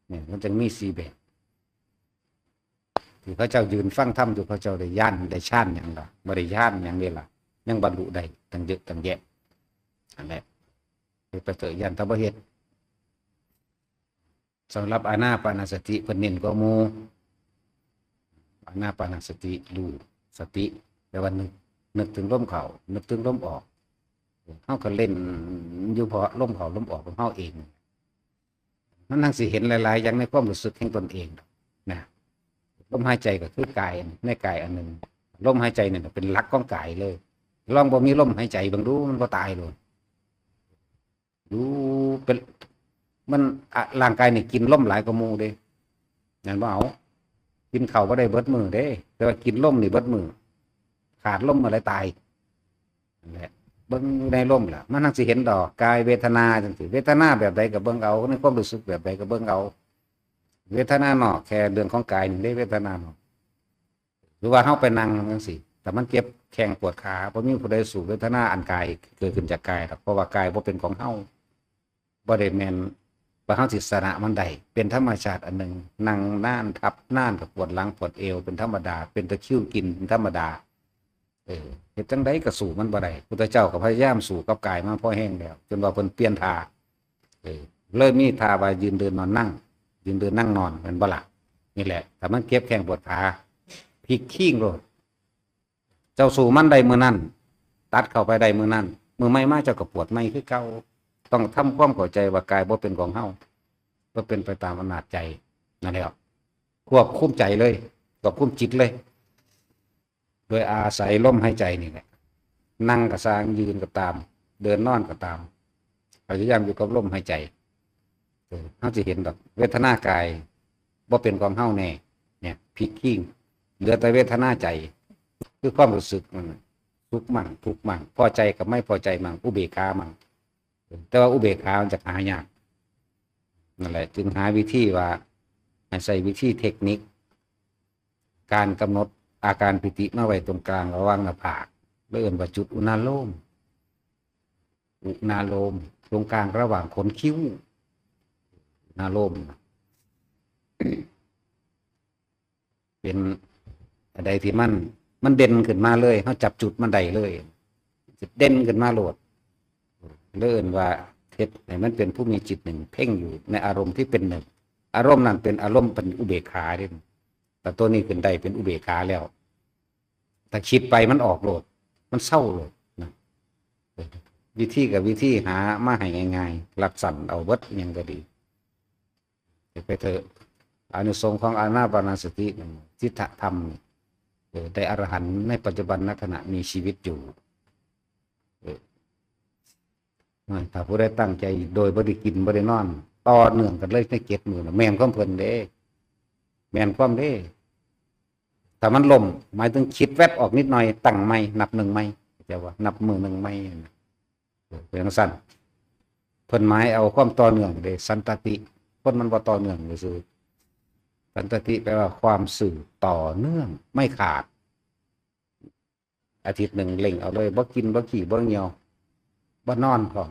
เนี่ย มันจั่งมีสี่แบบ ที่เขาเจ้ายืนฟังธรรมอยู่ เขาเจ้าได้ญาณ ได้ฌานหยังล่ะ บ่ได้ญาณหยังเด้ล่ะ ยังบรรลุได้ตั้งเยอะตั้งแยะ นั่นแหละ เฮ็ดไปเถอะ ย่านแต่บ่เฮ็ด สำหรับอานาปานสติเพิ่นเน้นกว่าหมู่ อานาปานสติ รู้สติ แปลว่านึก นึกถึงลมเข้า นึกถึงลมออก เฮาก็เล่นอยู่เพราะลมเข้าลมออกของเฮาเอง มันทั้งสิเห็นหลายๆ อย่างในความรู้สึกแห่งตนเองดอกนะ ลมหายใจก็คือกาย ในกายอันหนึ่ง ลมหายใจเนี่ยเป็นหลักของกายเลย ลองบ่มีลมหายใจเบิ่งดู มันบ่ตายเลย ดูเป็น มัน อ่ะ ร่างกายนี่กินลมหลายกว่าหมู่เด้ นั่นบ่เอา กินข้าวบ่ได้เบิดมื้อเด้ แต่ว่ากินลมนี่เบิดมื้อ ขาดลมเมื่อไหร่ตาย นั่นแหละ บ่ บิ่งอยู่ในลมล่ะ มันจั่งสิเห็นดอก กายเวทนาจั่งซี้ เวทนาแบบใดก็เบิ่งเอา ในความรู้สึกแบบใดก็เบิ่งเอา เวทนานอก แค่เรื่องของกายนี่เด้ เวทนานอก หรือว่าเฮาไปนั่งจั่งซี้ แต่มันเจ็บแข้งปวดขา บ่มีผู้ใดสู้เวทนาอันกาย เกิดขึ้นจากกายดอก เพราะว่ากายบ่เป็นของเฮา บ่ได้แม่นว่าเฮาสิชนะมันได้ เป็นธรรมชาติอันหนึ่ง นั่งนาน ทับนาน ก็ปวดหลังปวดเอวเป็นธรรมดา เป็นตะคริวกินเป็นธรรมดา เออ เฮ็ดจั่งใดก็สู้มันบ่ได้ พุทธเจ้าก็พยายามสู้กับกายมาพอแฮงแล้ว จนว่าเพิ่นเปลี่ยนท่า เออ เลยมีท่าว่ายืนเดินนอนนั่ง ยืนเดินนั่งนอน แม่นบ่ล่ะ นี่แหละ ถ้ามันเจ็บแข้งปวดขา พลิกคิงโลด เจ้าสู้มันได้มื้อนั้น ตัดเข้าไปได้มื้อนั้น มื้อใหม่มาเจ้าก็ปวดใหม่คือเก่า ต้องทำความเข้าใจว่ากายบ่เป็นของเฮา บ่เป็นไปตามอำนาจใจ นั่นแหละ ควบคุมใจเลย ควบคุมจิตเลย โดยอาศัยลมหายใจนี่แหละ นั่งก็ซ่าง ยืนก็ตาม เดินนอนก็ตาม พยายามอยู่กับลมหายใจ เออ เฮาสิเห็นดอก เวทนากายบ่เป็นของเฮาแน่ เนี่ย พลิกคิง เหลือแต่เวทนาใจ คือความรู้สึกมันน่ะ สุขมั่ง ทุกข์มั่ง พอใจกับไม่พอใจมั่ง อุเบกขามั่ง แต่ว่าอุเบกขามันจะหายาก นั่นแหละ จึงหาวิธีว่า ให้ใช้วิธีเทคนิค การกำหนดอาการปีติมาไว้ตรงกลางระหว่างหน้าผาก แล้วเอิ้นว่าจุดอุณาโลม อุณาโลม ตรงกลางระหว่างขนคิ้ว อุณาโลม เป็นอะไรที่มัน มันเด่นขึ้นมาเลย เฮาจับจุดมันได้เลย เด่นขึ้นมาโลด แล้วเอิ้นว่าเฮ็ดให้มันเป็นผู้มีจิตหนึ่งเพ่งอยู่ในอารมณ์ที่เป็นหนึ่ง อารมณ์นั้นเป็นอารมณ์เป็นอุเบกขาเด้ แต่ตัวนี้ขึ้นได้เป็นอุเบกขาแล้ว ถ้าคิดไปมันออกโลด มันเซาโลดนะ วิธีกับวิธีหามาให้ง่ายๆ รัดสั้นเอาเบิดอิหยังก็ดี ไปเถอะ อานิสงส์ของอานาปานสตินี่ จิตธรรมนี่ เออ ได้อรหันต์ในปัจจุบันขณะมีชีวิตอยู่ เออ ถ้าผู้ใดตั้งใจโดยบ่ได้กินบ่ได้นอน ต่อเนื่องกันเลยในเจ็ดมื้อน่ะ แม่นความเพิ่นเด้ แม่นความเด้ ถ้ามันล้ม หมายถึงคิดแวบออกนิดหน่อย ตั้งใหม่ นับหนึ่งใหม่ เข้าใจบ่ นับมื้อหนึ่งใหม่ เออ เป็นจั่งซั้น เพิ่นหมายเอาความต่อเนื่องเด้ สันตติ คนมันบ่ต่อเนื่องซื่อๆ สันตติแปลว่าความสืบต่อเนื่อง ไม่ขาด อาทิตย์หนึ่งเร่งเอาเลย บ่กิน บ่ขี้ บ่เหี่ยว บ่นอนพร้อม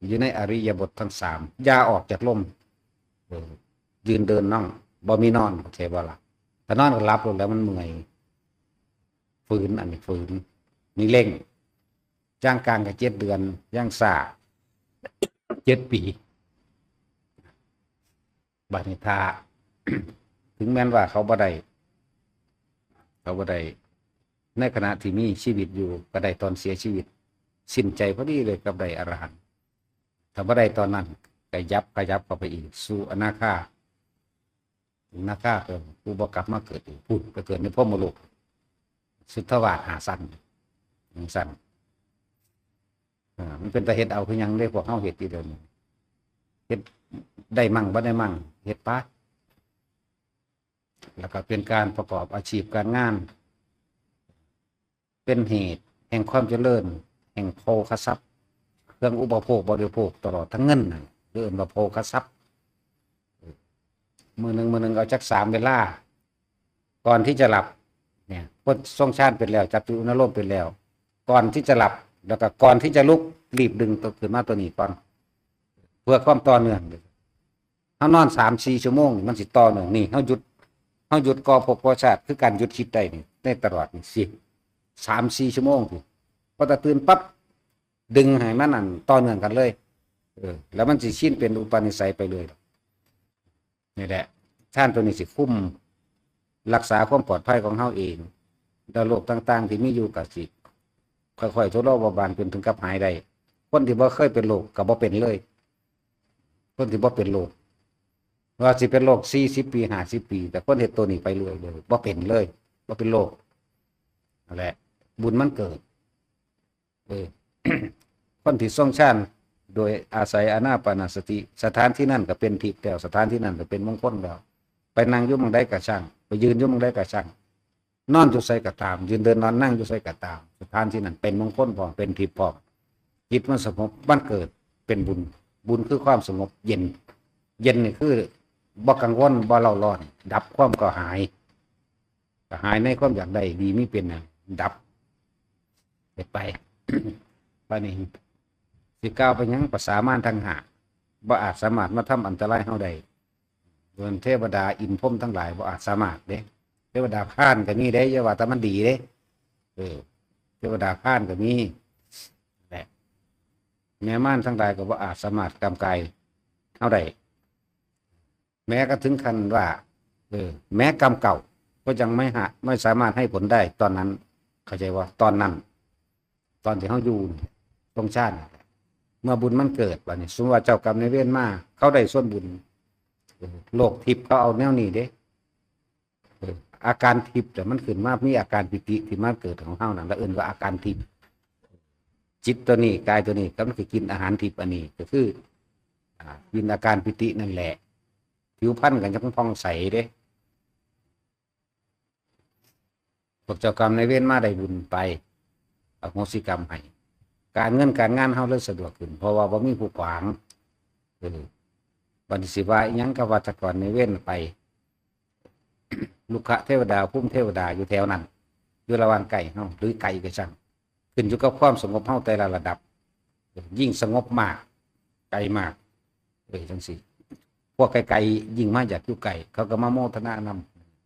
อยู่ในอิริยาบถทั้งสาม อย่าออกจากลม เออ ยืนเดินนั่ง บ่มีนอน เข้าใจบ่ล่ะ ถ้านอนก็หลับลงแล้วมันเมื่อย ฝืน อันนี้ฝืน นี่เร่ง ย่างกลางก็เจ็ดเดือน ย่างซ่า เจ็ดปี บัดนี้ถ้า ถึงแม้นว่าเขาบ่ได้ เขาบ่ได้ ในขณะที่มีชีวิตอยู่ ก็ได้ตอนเสียชีวิต สิ้นใจพอดีเลยกับได้อรหันต์ ถ้าบ่ได้ตอนนั้น ก็ยับ ขยับเข้าไปอีก สู่อนาคา อนาคาก็ผู้บ่กลับมาเกิดอีก พุ้น ไปเกิดในพรหมโลก สุทธาวาสห้าชั้น จั่งซั้น อ่า มันเป็นตาเฮ็ดเอาคือหยังเด้ พวกเฮาเฮ็ดอยู่เดี๋ยวนี้ เฮ็ดได้มั่งบ่ได้มั่ง เฮ็ดไป แล้วก็เป็นการประกอบอาชีพการงาน เป็นเหตุแห่งความเจริญ แห่งโภคทรัพย์ เครื่องอุปโภคบริโภค ตลอดทั้งเงินน่ะ เรียกว่าโภคทรัพย์ มื้อหนึ่ง มื้อหนึ่งเอาจักสามเวลา ก่อนที่จะหลับ เนี่ย พอทรงฌานเป็นแล้ว จับจุดอุณาโลมเป็นแล้ว ก่อนที่จะหลับ แล้วก็ก่อนที่จะลุก รีบดึงตัวขึ้นมาตัวนี้ก่อน เพื่อความต่อเนื่อง เฮานอนสามสี่ชั่วโมง มันสิต่อเนื่อง นี่ เฮาหยุด เฮาหยุดก่อภพก่อชาติ คือการหยุดคิดได้นี่ ในตลอดนี่สิ สามสี่ชั่วโมงพุ้น พอแต่ตื่นปั๊บ ดึงให้มันนั่นต่อเนื่องกันเลย เออ แล้วมันสิชินเป็นอุปนิสัยไปเลย นี่แหละ ฌานตัวนี้สิคุม รักษาความปลอดภัยของเฮาเอง แล้วโรคต่างๆที่มีอยู่ก็สิ ค่อยๆทุเลาเบาบางจนถึงกับหายได้ คนที่บ่เคยเป็นโรคก็บ่เป็นเลย คนที่บ่เป็นโรค ว่าสิเป็นโรคสี่สิบปี ห้าสิบปี แต่คนเฮ็ดตัวนี้ไปเรื่อยเลย บ่เป็นเลย บ่เป็นโรค นั่นแหละ บุญมันเกิด เออ คนที่ทรงฌานโดยอาศัยอานาปานสติ สถานที่นั่นก็เป็นทิพย์แล้ว สถานที่นั่นก็เป็นมงคลแล้ว ไปนั่งอยู่หม่องใดก็ช่าง ไปยืนอยู่หม่องใดก็ช่าง นอนอยู่ไสก็ตาม ยืนเดินนอนนั่งอยู่ไสก็ตาม สถานที่นั้นเป็นมงคลพร้อม เป็นทิพย์พร้อม จิตมันสงบ มันเกิดเป็นบุญ บุญคือความสงบเย็น เย็นนี่คือบ่กังวล บ่เร่าร้อน ดับความกระหาย กระหายในความอยากได้ดีมีเป็นน่ะ ดับไป บาดนี้ สิกล่าวไปหยัง ภาษามารทั้งห้า บ่อาจสามารถมาทำอันตรายเฮาได้ ส่วนเทวดาอินทร์พรหมทั้งหลายบ่อาจสามารถเด้ เทวดาพรานก็มีเด้ อย่าว่าแต่มันดีเด้ เออ เทวดาพรานก็มีแหละ แม่มารทั้งหลายก็บ่อาจสามารถกำกายเฮาได้ แม้กระทั่งขั้นว่า เออ แม้กรรมเก่าก็ยังไม่หา ไม่สามารถให้ผลได้ตอนนั้น เข้าใจว่าตอนนั้น ตอนที่เฮาอยู่สงสาร เมื่อบุญมันเกิด บัดนี้ สมมุติว่าเจ้ากรรมนายเวรมา เขาได้ส่วนบุญ เออ โลกทิพย์เขาเอาแนวนี้เด้ เออ อาการทิพย์แต่มันขึ้นมา มีอาการปีติที่มาเกิดของเฮานั่น แล้วเอิ้นว่าอาการทิพย์ จิตตัวนี้ กายตัวนี้ ก็มันสิกินอาหารทิพย์อันนี้ ก็คือ อ่า กินอาการปีตินั่นแหละ ผิวพรรณก็ยังผ่องใสเด้ พวกเจ้ากรรมนายเวรมาได้บุญไป อโหสิกรรมให้ การเงินการงานเฮาเลยสะดวกขึ้น เพราะว่าบ่มีผู้ขวาง เออ บัดนี้สิว่าอิหยังกับว่าเจ้ากรรมนายเวรไป รุกขเทวดา พรหมเทวดาอยู่แถวนั้น อยู่ระหว่างใกล้เฮา หรือไกลก็ช่าง ขึ้นอยู่กับความสงบเฮาแต่ละระดับ ยิ่งสงบมาก ไกลมาก เออ จังซี่ พวกไกลๆ ยิ่งมาอยากอยู่ใกล้ เขาก็มาโมทนาน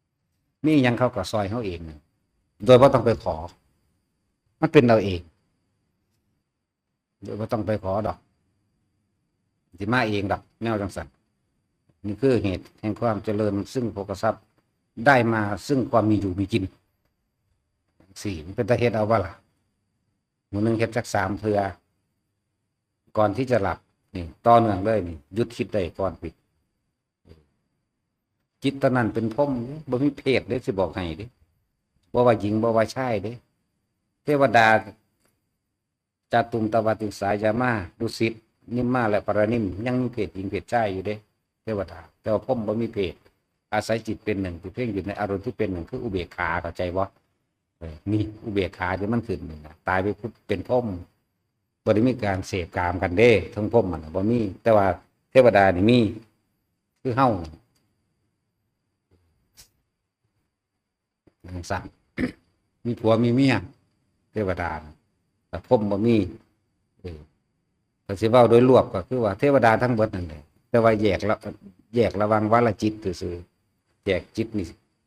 ำ มีหยังเขาก็ซอยเฮาเอง โดยบ่ต้องไปขอ มันเป็นเอาเอง โดยบ่ต้องไปขอดอก สิมาเองดอก แนวจังซั่น นี่คือเหตุแห่งความเจริญซึ่งโภคทรัพย์ ได้มาซึ่งความมีอยู่มีกิน สี่ มันเป็นตาเฮ็ดเอาบ่ล่ะ มื้อหนึ่งเฮ็ดจักสามเทื่อ ก่อนที่จะหลับ นี่ ต่อเนื่องเลยนี่ หยุดคิดได้ก่อนปิด จิตตอนนั้นเป็นพรหม บ่มีเพศเด้ สิบอกให้เด้ บ่ว่าหญิง บ่ว่าชายเด้ เทวดา จาตุม ตวาติงสา ยามา ดุสิต นิมมา และปารานิม ยังมีเพศหญิงเพศชายอยู่เด้ เทวดา แต่ว่าพรหมบ่มีเพศ อาศัยจิตเป็นหนึ่ง ที่เพ่งอยู่ในอารมณ์ที่เป็นหนึ่ง คืออุเบกขา เข้าใจบ่ เออ นี่อุเบกขาที่มันขึ้นนี่นะ ตายไปปุ๊บเป็นพรหม บ่ได้มีการเสพกามกันเด้ ทั้งพรหมมันน่ะบ่มี แต่ว่าเทวดานี่มี คือเฮา จังซั่น มีผัวมีเมีย เทวดาน่ะ แต่พรหมบ่มี เออ ถ้าสิเว้าโดยรวบก็คือว่าเทวดาทั้งเบิดนั่นแหละ แต่ว่าแยกละ แยกระหว่างวรจิตซื่อๆ แยกจิตนี่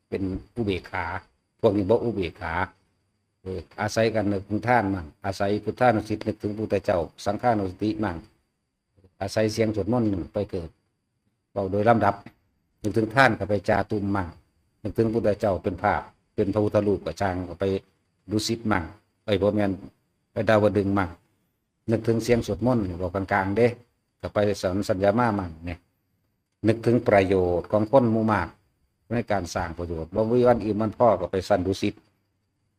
เป็นอุเบกขา พวกนี้บ่อุเบกขา เออ อาศัยกันนึกถึงทานมั่ง อาศัยพุทธานุสตินึกถึงพุทธเจ้า สังฆานุสติมั่ง อาศัยเสียงสวดมนต์ไปเกิด เว้าโดยลำดับ นึกถึงทานก็ไปจาตุมมั่ง นึกถึงพุทธเจ้าเป็นภาพ เป็นพระพุทธรูปก็ช่างก็ไปดุสิตมั่ง เอ้ย บ่แม่น ไปดาวดึงส์มั่ง นึกถึงเสียงสวดมนต์ เว้ากลางๆ เด้ ก็ไปสอนสัญญามามั่งเนี่ย นึกถึงประโยชน์ของคนหมู่มาก ในการสร้างประโยชน์ บ่มีวันอิ่มวันพอก็ไปสันดุสิต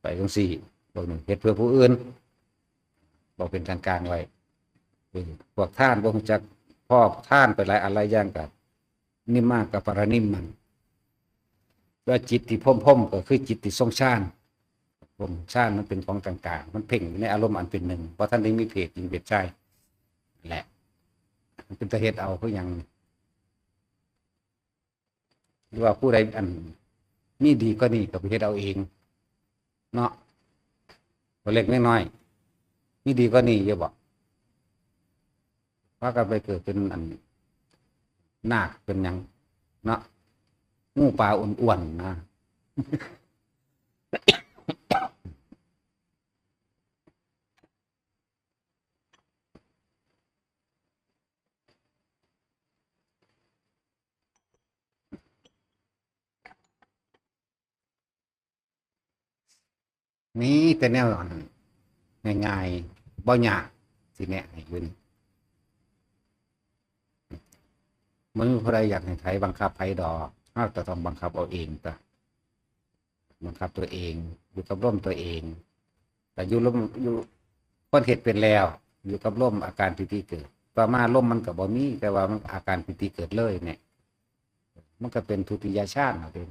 ไปจังซี่ พวกนี้เฮ็ดเพื่อผู้อื่น บ่เป็นกลางๆ ไว้ เออ พวกทานบ่รู้จัก พอทานไปหลายอันหลายอย่างก็ นิมมากับปารานิมมัน ว่าจิตที่พรหมๆ ก็คือจิตที่ทรงฌาน พรหมฌานมันเป็นของกลางๆ มันเพ่งอยู่ในอารมณ์อันเป็นหนึ่ง บ่ทันได้มีเพศหญิงเพศชาย แหละ มันเป็นตาเฮ็ดเอาคือหยัง หรือว่าผู้ใดอันมีดีกว่านี้ก็ไปเฮ็ดเอาเอง เนาะ ตัวเล็กน้อย มีดีกว่านี้อยู่บ่ พากันไปเกิดเป็นอัน นาคเป็นหยัง เนาะ งูปลาอ้วนๆ นะ มีแต่แนวอันง่ายๆ บ่ยาก สิแนะให้อยู่นี่ มันมีผู้ใดอยากให้ไผบังคับไผดอก เราจะต้องบังคับเอาเองจ้ะ บังคับตัวเอง อยู่กับลมตัวเอง แต่อยู่ลม อยู่ คนเฮ็ดเป็นแล้ว อยู่กับลมอาการปีติเกิด ต่อมาลมมันก็บ่มี แต่ว่ามันอาการปีติเกิดเลยเนี่ย มันก็เป็นทุติยฌานเอาเอง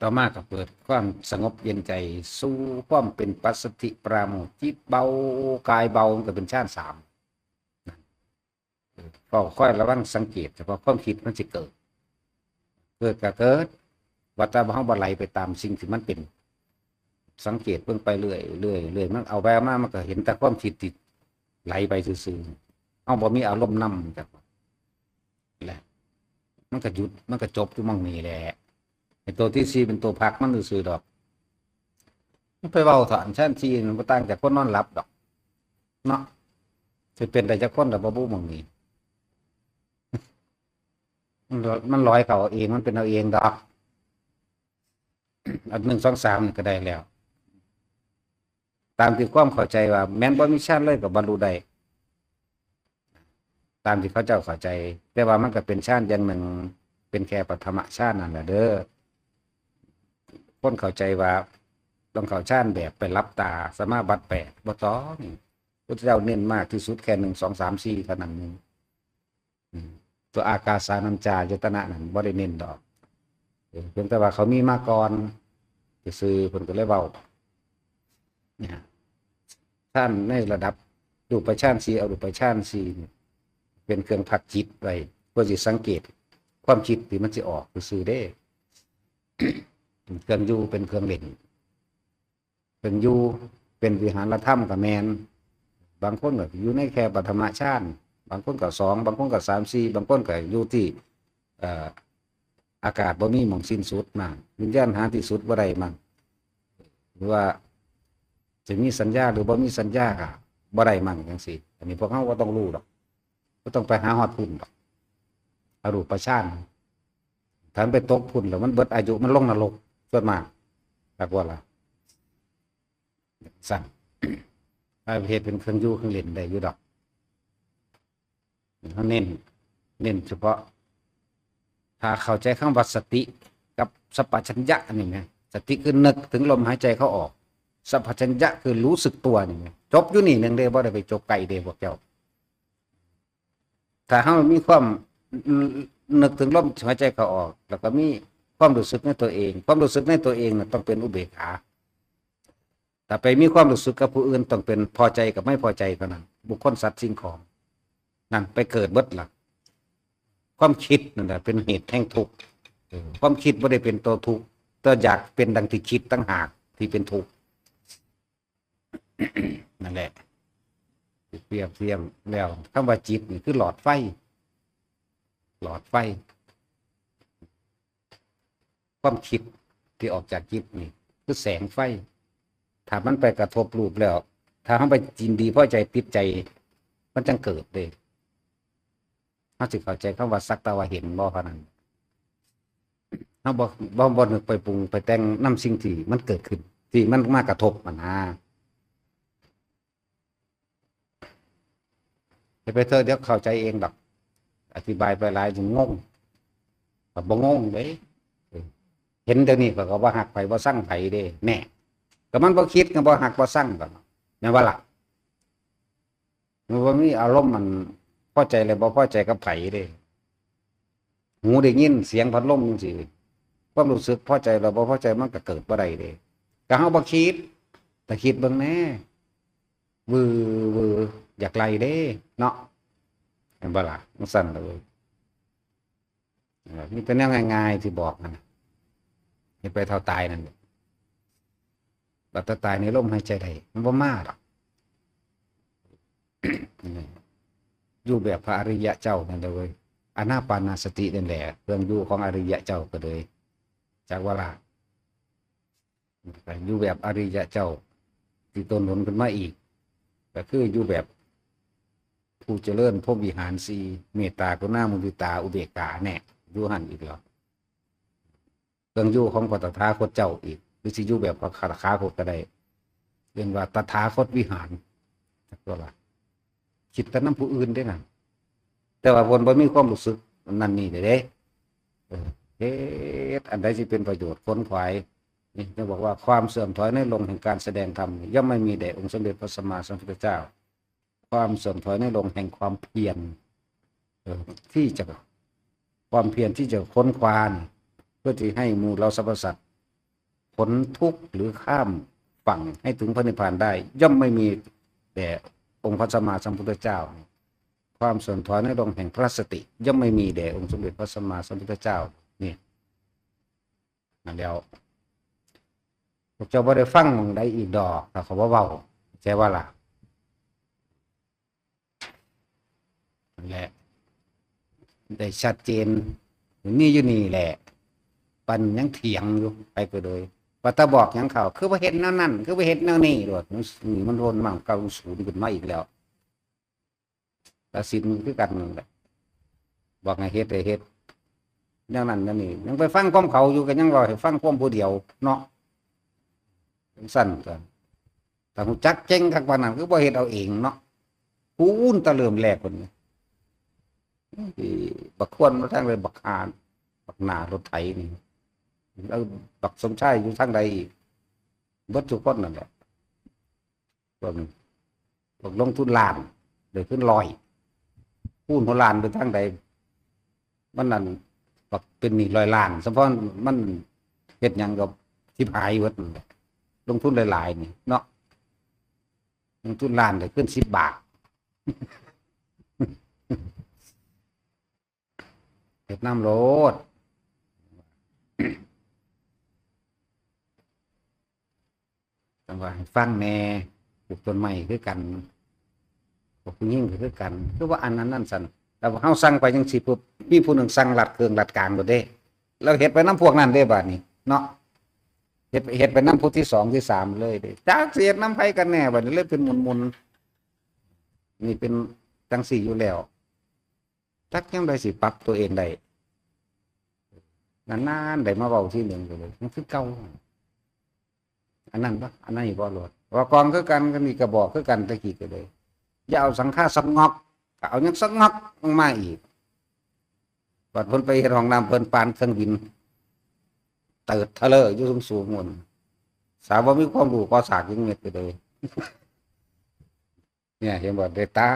ต่อมาก็เกิดความสงบเย็นใจ สู่ความเป็นปัสสัทธิปราโมทย์ จิตเบา กายเบา มันก็เป็นฌานสาม ก็คอยระวังสังเกตเฉพาะความคิดมันสิเกิด เกิดก็เกิด ว่าแต่ว่าเฮาบ่ไหลไปตามสิ่งที่มันเป็น สังเกตเบิ่งไปเรื่อยเรื่อยเรื่อย มันเอาไปเอามา มันก็เห็นแต่ความคิดที่ไหลไปซื่อๆ เฮาบ่มีอารมณ์นำจักแหละ มันก็หยุด มันก็จบอยู่หม่องนี้แหละ ไอ้ตัวที่สี่เป็นตัวพักมันซื่อๆดอก มันไปเว้าเถาะ อันฌานสี่มันบ่ต่างจากคนนอนหลับดอก เนาะ สิเป็นได้จักคนล่ะบ่บุหม่องนี้ มันลอย มันลอยเข้าเอาเอง มันเป็นเอาเองดอก อันหนึ่ง สอง สาม นี่ก็ได้แล้ว ตามที่ความเข้าใจว่า แม้นบ่มีฌานเลยก็บรรลุได้ ตามที่เขาเจ้าเข้าใจ แต่ว่ามันก็เป็นฌานอย่างหนึ่ง เป็นแค่ปฐมฌานนั่นแหละเด้อ คนเข้าใจว่าต้องเข้าฌานแบบไปหลับตา สมาบัติแปด บ่ต้อง พุทธเจ้าเน้นมากที่สุดแค่ หนึ่ง สอง สาม สี่ เท่านั้นเอง อืม ตัวอากาสานัญจายตนะนั่นบ่ได้เน้นดอก เออ เพียงแต่ว่าเขามีมาก่อน ซื่อๆ เพิ่นก็เลยเว้า เนี่ย ฌานในระดับรูปฌานสี่ อรูปฌานสี่นี่ เป็นเครื่องพักจิตไว้ เพื่อสิสังเกตความคิดที่มันสิออกซื่อๆเด้ เป็นเครื่องอยู่ เป็นเครื่องเล่น เป็นอยู่ เป็นวิหารธรรมก็แม่น บางคนก็อยู่ในแค่ปฐมฌาน บางคนก็สอง บางคนก็สาม สี่ บางคนก็อยู่ที่ เอ่อ อากาศบ่มีหม่องสิ้นสุดมั่ง วิญญาณหาที่สุดบ่ได้มั่ง หรือว่าจะมีสัญญาหรือบ่มีสัญญาก็บ่ได้มั่งจังซี่ อันนี้พวกเฮาบ่ต้องรู้ดอก บ่ต้องไปหาฮอดพุ้นดอก อรูปฌาน ถ้ามันไปตกพุ้นแล้วมันเบิดอายุ มันลงนรก ส่วนมาก จักว่าล่ะ ซั่น เอาเฮ็ดเป็นเครื่องอยู่เครื่องเล่นได้อยู่ดอก เฮาเน้น เน้นเฉพาะ ถ้าเข้าใจคำว่าสติกับสัมปชัญญะนี่นะ สติคือนึกถึงลมหายใจเข้าออก สัมปชัญญะคือรู้สึกตัวนี่นะ จบอยู่นี่หนึ่งเด้ บ่ได้ไปจบไกลเด้พวกเจ้า ถ้าเฮามีความนึกถึงลมหายใจเข้าออก แล้วก็มีความรู้สึกในตัวเอง ความรู้สึกในตัวเองน่ะต้องเป็นอุเบกขา ถ้าไปมีความรู้สึกกับผู้อื่น ต้องเป็นพอใจกับไม่พอใจเท่านั้น บุคคล สัตว์ สิ่งของ นั่นไปเกิดเบิดละ ความคิดนั่นแหละเป็นเหตุแห่งทุกข์ เออ ความคิดบ่ได้เป็นตัวทุกข์ แต่อยากเป็นดังที่คิดต่างหากที่เป็นทุกข์ นั่นแหละ เปรียบเทียบแล้ว คำว่าจิตนี่คือหลอดไฟ หลอดไฟ ความคิดที่ออกจากจิตนี่ คือแสงไฟ ถ้ามันไปกระทบรูปแล้ว ถ้าเฮาไปยินดีพอใจติดใจ มันจั่งเกิดเด้ เฮาสิเข้าใจคำว่าสักแต่ว่าเห็นบ่เท่านั้น เฮาบ่ บ่ บ่นึกไปปรุงไปแต่งนำสิ่งที่มันเกิดขึ้น ที่มันมากระทบหั้นนะ อย่าไปเถอะ เดี๋ยวเข้าใจเองดอก อธิบายไปหลายจนงง ก็บ่งงเด้ เห็นเดี๋ยวนี้ข้อยก็บ่ฮักไผบ่ซังไผเด้ แน่ ก็มันบ่คิดก็บ่ฮักบ่ซังก็ แม่นบ่ล่ะ มันบ่มีอารมณ์มันพอใจและบ่พอใจกับไผเด้ หูได้ยินเสียงพัดลมจั่งซี้ ความรู้สึกพอใจและบ่พอใจมันก็เกิดบ่ได้เด้ ก็เฮาบ่คิด แต่คิดเบิ่งแหน่ วือ วือ อยากไล่เด้ เนาะ แม่นบ่ล่ะ จั่งซั้นล่ะเว้ย เออ มีแต่แนวง่ายๆที่บอกนั่นน่ะ เฮ็ดไปเท่าตายนั่นแหละ บัดแต่ตายในลมหายใจได้ มันบ่มาดอก อยู่แบบพระอริยะเจ้านั่นแหละเว้ย อานาปานสตินั่นแหละ เครื่องอยู่ของอริยะเจ้าก็เลย จักว่าล่ะ อยู่แบบอริยะเจ้า ที่ตนหนุนขึ้นมาอีก ก็คืออยู่แบบ ผู้เจริญพรหมวิหารสี่ เมตตา กรุณา มุทิตา อุเบกขา แน่ อยู่หั่นอีกแล้ว เครื่องอยู่ของพระตถาคตเจ้าอีก หรือสิอยู่แบบพระตถาคตก็ได้ เรียกว่าตถาคตวิหาร จักว่าล่ะ คิดแต่นำผู้อื่นเด้นั่น แต่ว่าเพิ่นบ่มีความรู้สึกนั่นนี่เด้ เออ เฮ็ดอันใดสิเป็นประโยชน์ ขนขวาย นี่ จะบอกว่าความเสื่อมถอยน้อยลงแห่งการแสดงธรรม ย่อมไม่มีแด่องค์สมเด็จพระสัมมาสัมพุทธเจ้า ความเสื่อมถอยน้อยลงแห่งความเพียร เออ ที่จะ ความเพียรที่จะค้นคว้านี่ เพื่อที่ให้หมู่เราสรรพสัตว์ พ้นทุกข์หรือข้ามฝั่งให้ถึงพระนิพพานได้ ย่อมไม่มีแด่องค์พระสัมมาสัมพุทธเจ้า ความสั่นคลอนในดงแห่งพระสติ ย่อมไม่มีแด่องค์สมเด็จพระสัมมาสัมพุทธเจ้า นี่นั่นแล้ว พวกเจ้าบ่ได้ฟังหม่องใดอีกดอก ถ้าเขาบ่เว้า ใช่ว่าล่ะ นั่นแหละ ได้ชัดเจน นี่อยู่นี่แหละ ปันยังเถียงอยู่ ไปก็โดย ว่าถ้าบอกหยังเขา คือว่าเฮ็ดแนวนั้น คือว่าเฮ็ดแนวนี้โลด นี่มันวนมาเก้าศูนย์ขึ้นมาอีกแล้ว ตัดสินคือกันนั่นแหละ บอกให้เฮ็ดให้เฮ็ด แนวนั้นแนวนี้ ยังไปฟังความเขาอยู่ ก็ยังรอให้ฟังความผู้เดียวเนาะ จั่งซั่นก็ ถ้าฮู้จักเก่งคักปานนั้น คือบ่เฮ็ดเอาเองเนาะ พู้นตะเริ่มแรกพุ้นนี่ บักควรมาทางใด บักห่า บักหน้ารถไถนี่ แล้วบักสมชายอยู่ทางใดอีก เบิดทุกคนนั่นแหละ พวก พวกลงทุนล้าน ได้ขึ้นร้อย คูณหัวล้านไปทางใด มันนั่น บักเป็นหนี้ร้อยล้าน สะพอนมันเฮ็ดหยังก็ชิบหายเบิดนั่นแหละ ลงทุนหลายๆ นี่เนาะ ลงทุนล้านได้ขึ้นสิบบาท เฮ็ดนำโลด จั่งว่าให้ฟังแหน่ ปลูกต้นไม้คือกัน ปลูกผู้หญิงก็คือกัน คือว่าอันนั้นนั่นซั่น แล้วเฮาสั่งไปจั่งซี้ปุ๊บ มีผู้หนึ่งสั่งลัดเครื่องลัดกลางโลดเด้ แล้วเฮ็ดไปนำพวกนั้นเด้บาดนี้ เนาะ เฮ็ด เฮ็ดไปนำผู้ที่สองที่สามเลยเด้ จักสิเฮ็ดนำไผกันแน่ บาดนี้เลยเป็นหมุนๆ นี่เป็นจั่งซี้อยู่แล้ว จักยามใดสิปรับตัวเองได้ นานๆ ได้มาเว้าทีหนึ่งก็เลย มันคือเก่า อันนั้นปะ อันนั้นอีกบ่โลด ว่ากองคือกัน ก็มีกระบอกคือกัน ตะกี้ก็เลย อย่าเอาสังฆาสงอก ก็เอาหยังสงอกลงมาอีก บัดเพิ่นไปเฮ็ดห้องน้ำ เพิ่นปานเครื่องบิน เติดทะเลอยู่สูงๆ หมด สาวบ่มีความรู้ ก็สากยิงเม็ดไปเลย เนี่ย เห็นบ่ ได้ตั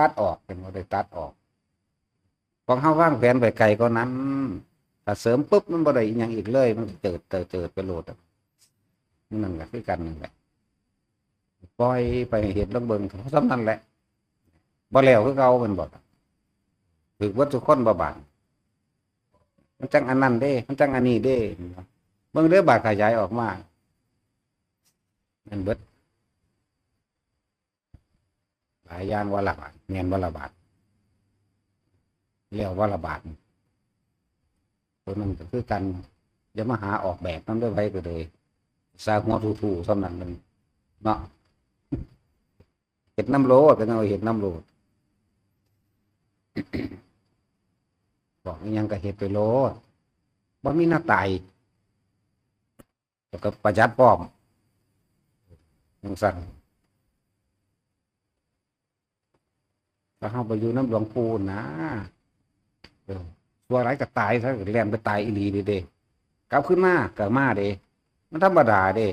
ดออก เห็นบ่ ได้ตัดออก ของเฮาวางแผนไปไกลกว่านั้น ถ้าเสริมปุ๊บ มันบ่ได้อิหยังอีกเลย มันเจิด เจิด เจิดไปโลดอะ มันนั่นก็คือกันนั่นแหละ ปล่อยไปให้เฮ็ดลองเบิ่ง เท่าส่ำนั้นแหละ บ่แล้วคือเก่าแม่นบ่ ถืกเบิดทุกคนบ่บาด มันจั่งอันนั้นเด้ มันจั่งอันนี้เด้ เบิ่งเด้อบาดขยายออกมา แม่นเบิด หลายอย่างว่าละบาด แม่นว่าละบาด แล้วว่าละบาด ตัวนั้นก็คือกัน อย่ามาหาออกแบบนำเด้อ ไผก็เลย สาหัวทู่ๆ ส่ำนั้นมัน เนาะ เฮ็ดนำโลด ก็ยังว่าเฮ็ดนำโลด บอกอิหยังก็เฮ็ดไปโลด บ่มีแนวตาย แล้วก็ประหยัดพร้อม จั่งซั่น ถ้าเฮาไปอยู่นำหลวงปู่นะ เออ ชั่วหลายก็ตายซะ แล่นไปตายอีหลีเด้ กลับคืนมาก็มาเด้ มันธรรมดาเด้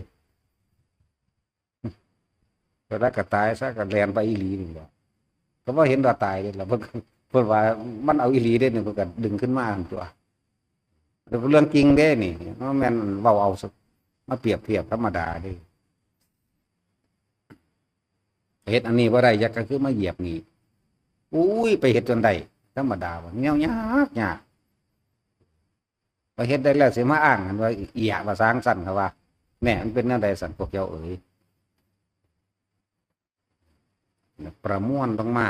ชั่วหลายก็ตายซะ ก็แล่นไปอีหลีนี่แหละ ก็บ่เห็นว่าตายเด้ แล้วเพิ่น เพิ่นว่ามันเอาอีหลีเด้นี่ เพิ่นก็ดึงขึ้นมาหั่นตั่ว เรื่องจริงเด้นี่ บ่แม่นเว้าเอาซะ มาเปรียบเทียบธรรมดาเด้ เฮ็ดอันนี้บ่ได้ ยักษ์ก็คือมาเหยียบนี่ อุ้ย ไปเฮ็ดจนได้ ธรรมดาบ่ แนวยากยาก ไปเฮ็ดได้แล้วสิมาอ้างกันว่าเอี้ย ว่าซางซั่น เขาว่า แน่ มันเป็นแนวใดซั่น พวกเจ้าเอ๋ย ประมวลลงมา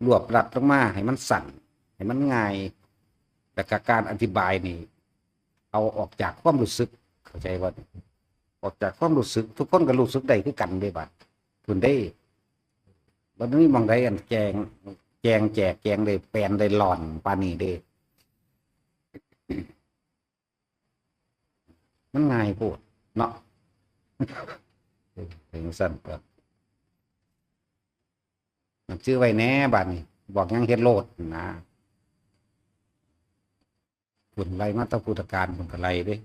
รวบรัดลงมาให้มันสั้น ให้มันง่าย แล้วก็การอธิบายนี่ เอาออกจากความรู้สึก เข้าใจบ่ ออกจากความรู้สึก ทุกคนก็รู้สึกได้คือกันเด้บัด พุ้นเด้ บ่มีหม่องใดอันแจ้ง แจ้งแจกแจงได้ แปลนได้หล่อนปานนี้เด้ มันง่ายโพดเนาะ ถึงซั่นก็ มันชื่อไว้แหน่บาดนี้ บอกหยังเฮ็ดโลดนะ พุ้นไล่มาแต่พุทธกาลพุ้นก็ไล่เด้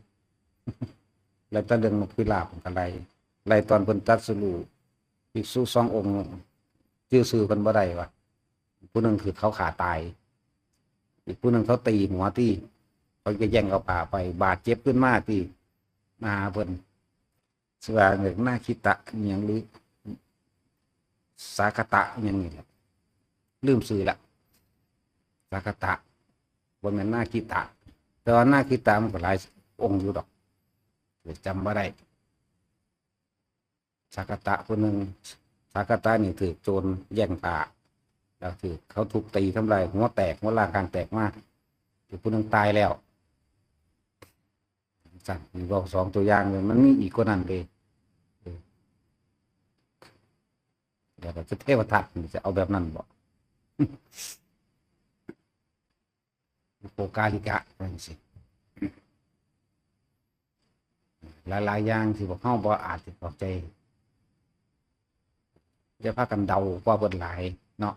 ไล่แต่เรื่องนกพิราบพุ้นก็ไล่ ไล่ตอนเพิ่นตรัสรู้ ภิกษุสององค์ ชื่อชื่อเพิ่นบ่ได้วะ ผู้หนึ่งคือเขาฆ่าตาย อีกผู้หนึ่งเขาตีหัวตี้ เขาก็แย่งเอาผ้าไป บาดเจ็บขึ้นมาตี้ มาหาเพิ่น สิว่าเรื่องนาคิตะอิหยัง หรือสาคตะอิหยังนี่แหละ ลืมชื่อละ สาคตะ บ่แม่นนาคิตะ แต่ว่านาคิตะมันก็หลายองค์อยู่ดอก จำบ่ได้ สาคตะผู้หนึ่ง สาคตะนี่ถืกโจรแย่งผ้า แล้วถืกเขาทุบตีทำลาย หัวแตก หัวล้างข้างแตกมา อีกผู้หนึ่งตายแล้ว สั่น นี่บอกสองตัวอย่างเลย มันมีอีกกว่านั้นเลย เออ เดี๋ยวเราจะเทวทัตนี่จะเอาแบบนั้นบ่ อุโปการิกะว่าจั่งซี้ หลายๆอย่างที่พวกเฮาบ่อาจสิเข้าใจ อย่าพากันเดากว่าเพิ่นหลายเนาะ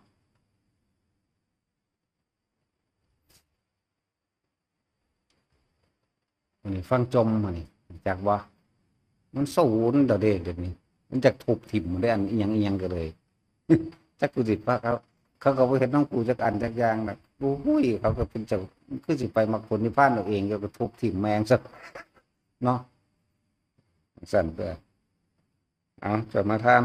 มื้อนี้ฟังจ่อม มื้อนี้จักบ่ มันสูนเด้อเด้ เดี๋ยวนี้ มันจักทุบถิ่มเด้ อันอิหยังอิหยังก็เลย จักกูสิพาเขา เขาก็บ่เฮ็ดนำกูจักอันจักอย่างดอก โอ้ย เขาก็เป็นเจ้า คือสิไปมรรคผลนิพพานเอาเอง ก็ทุบถิ่มแม่งซะ เนาะ ซั่นเด้อ เอา จะมาถาม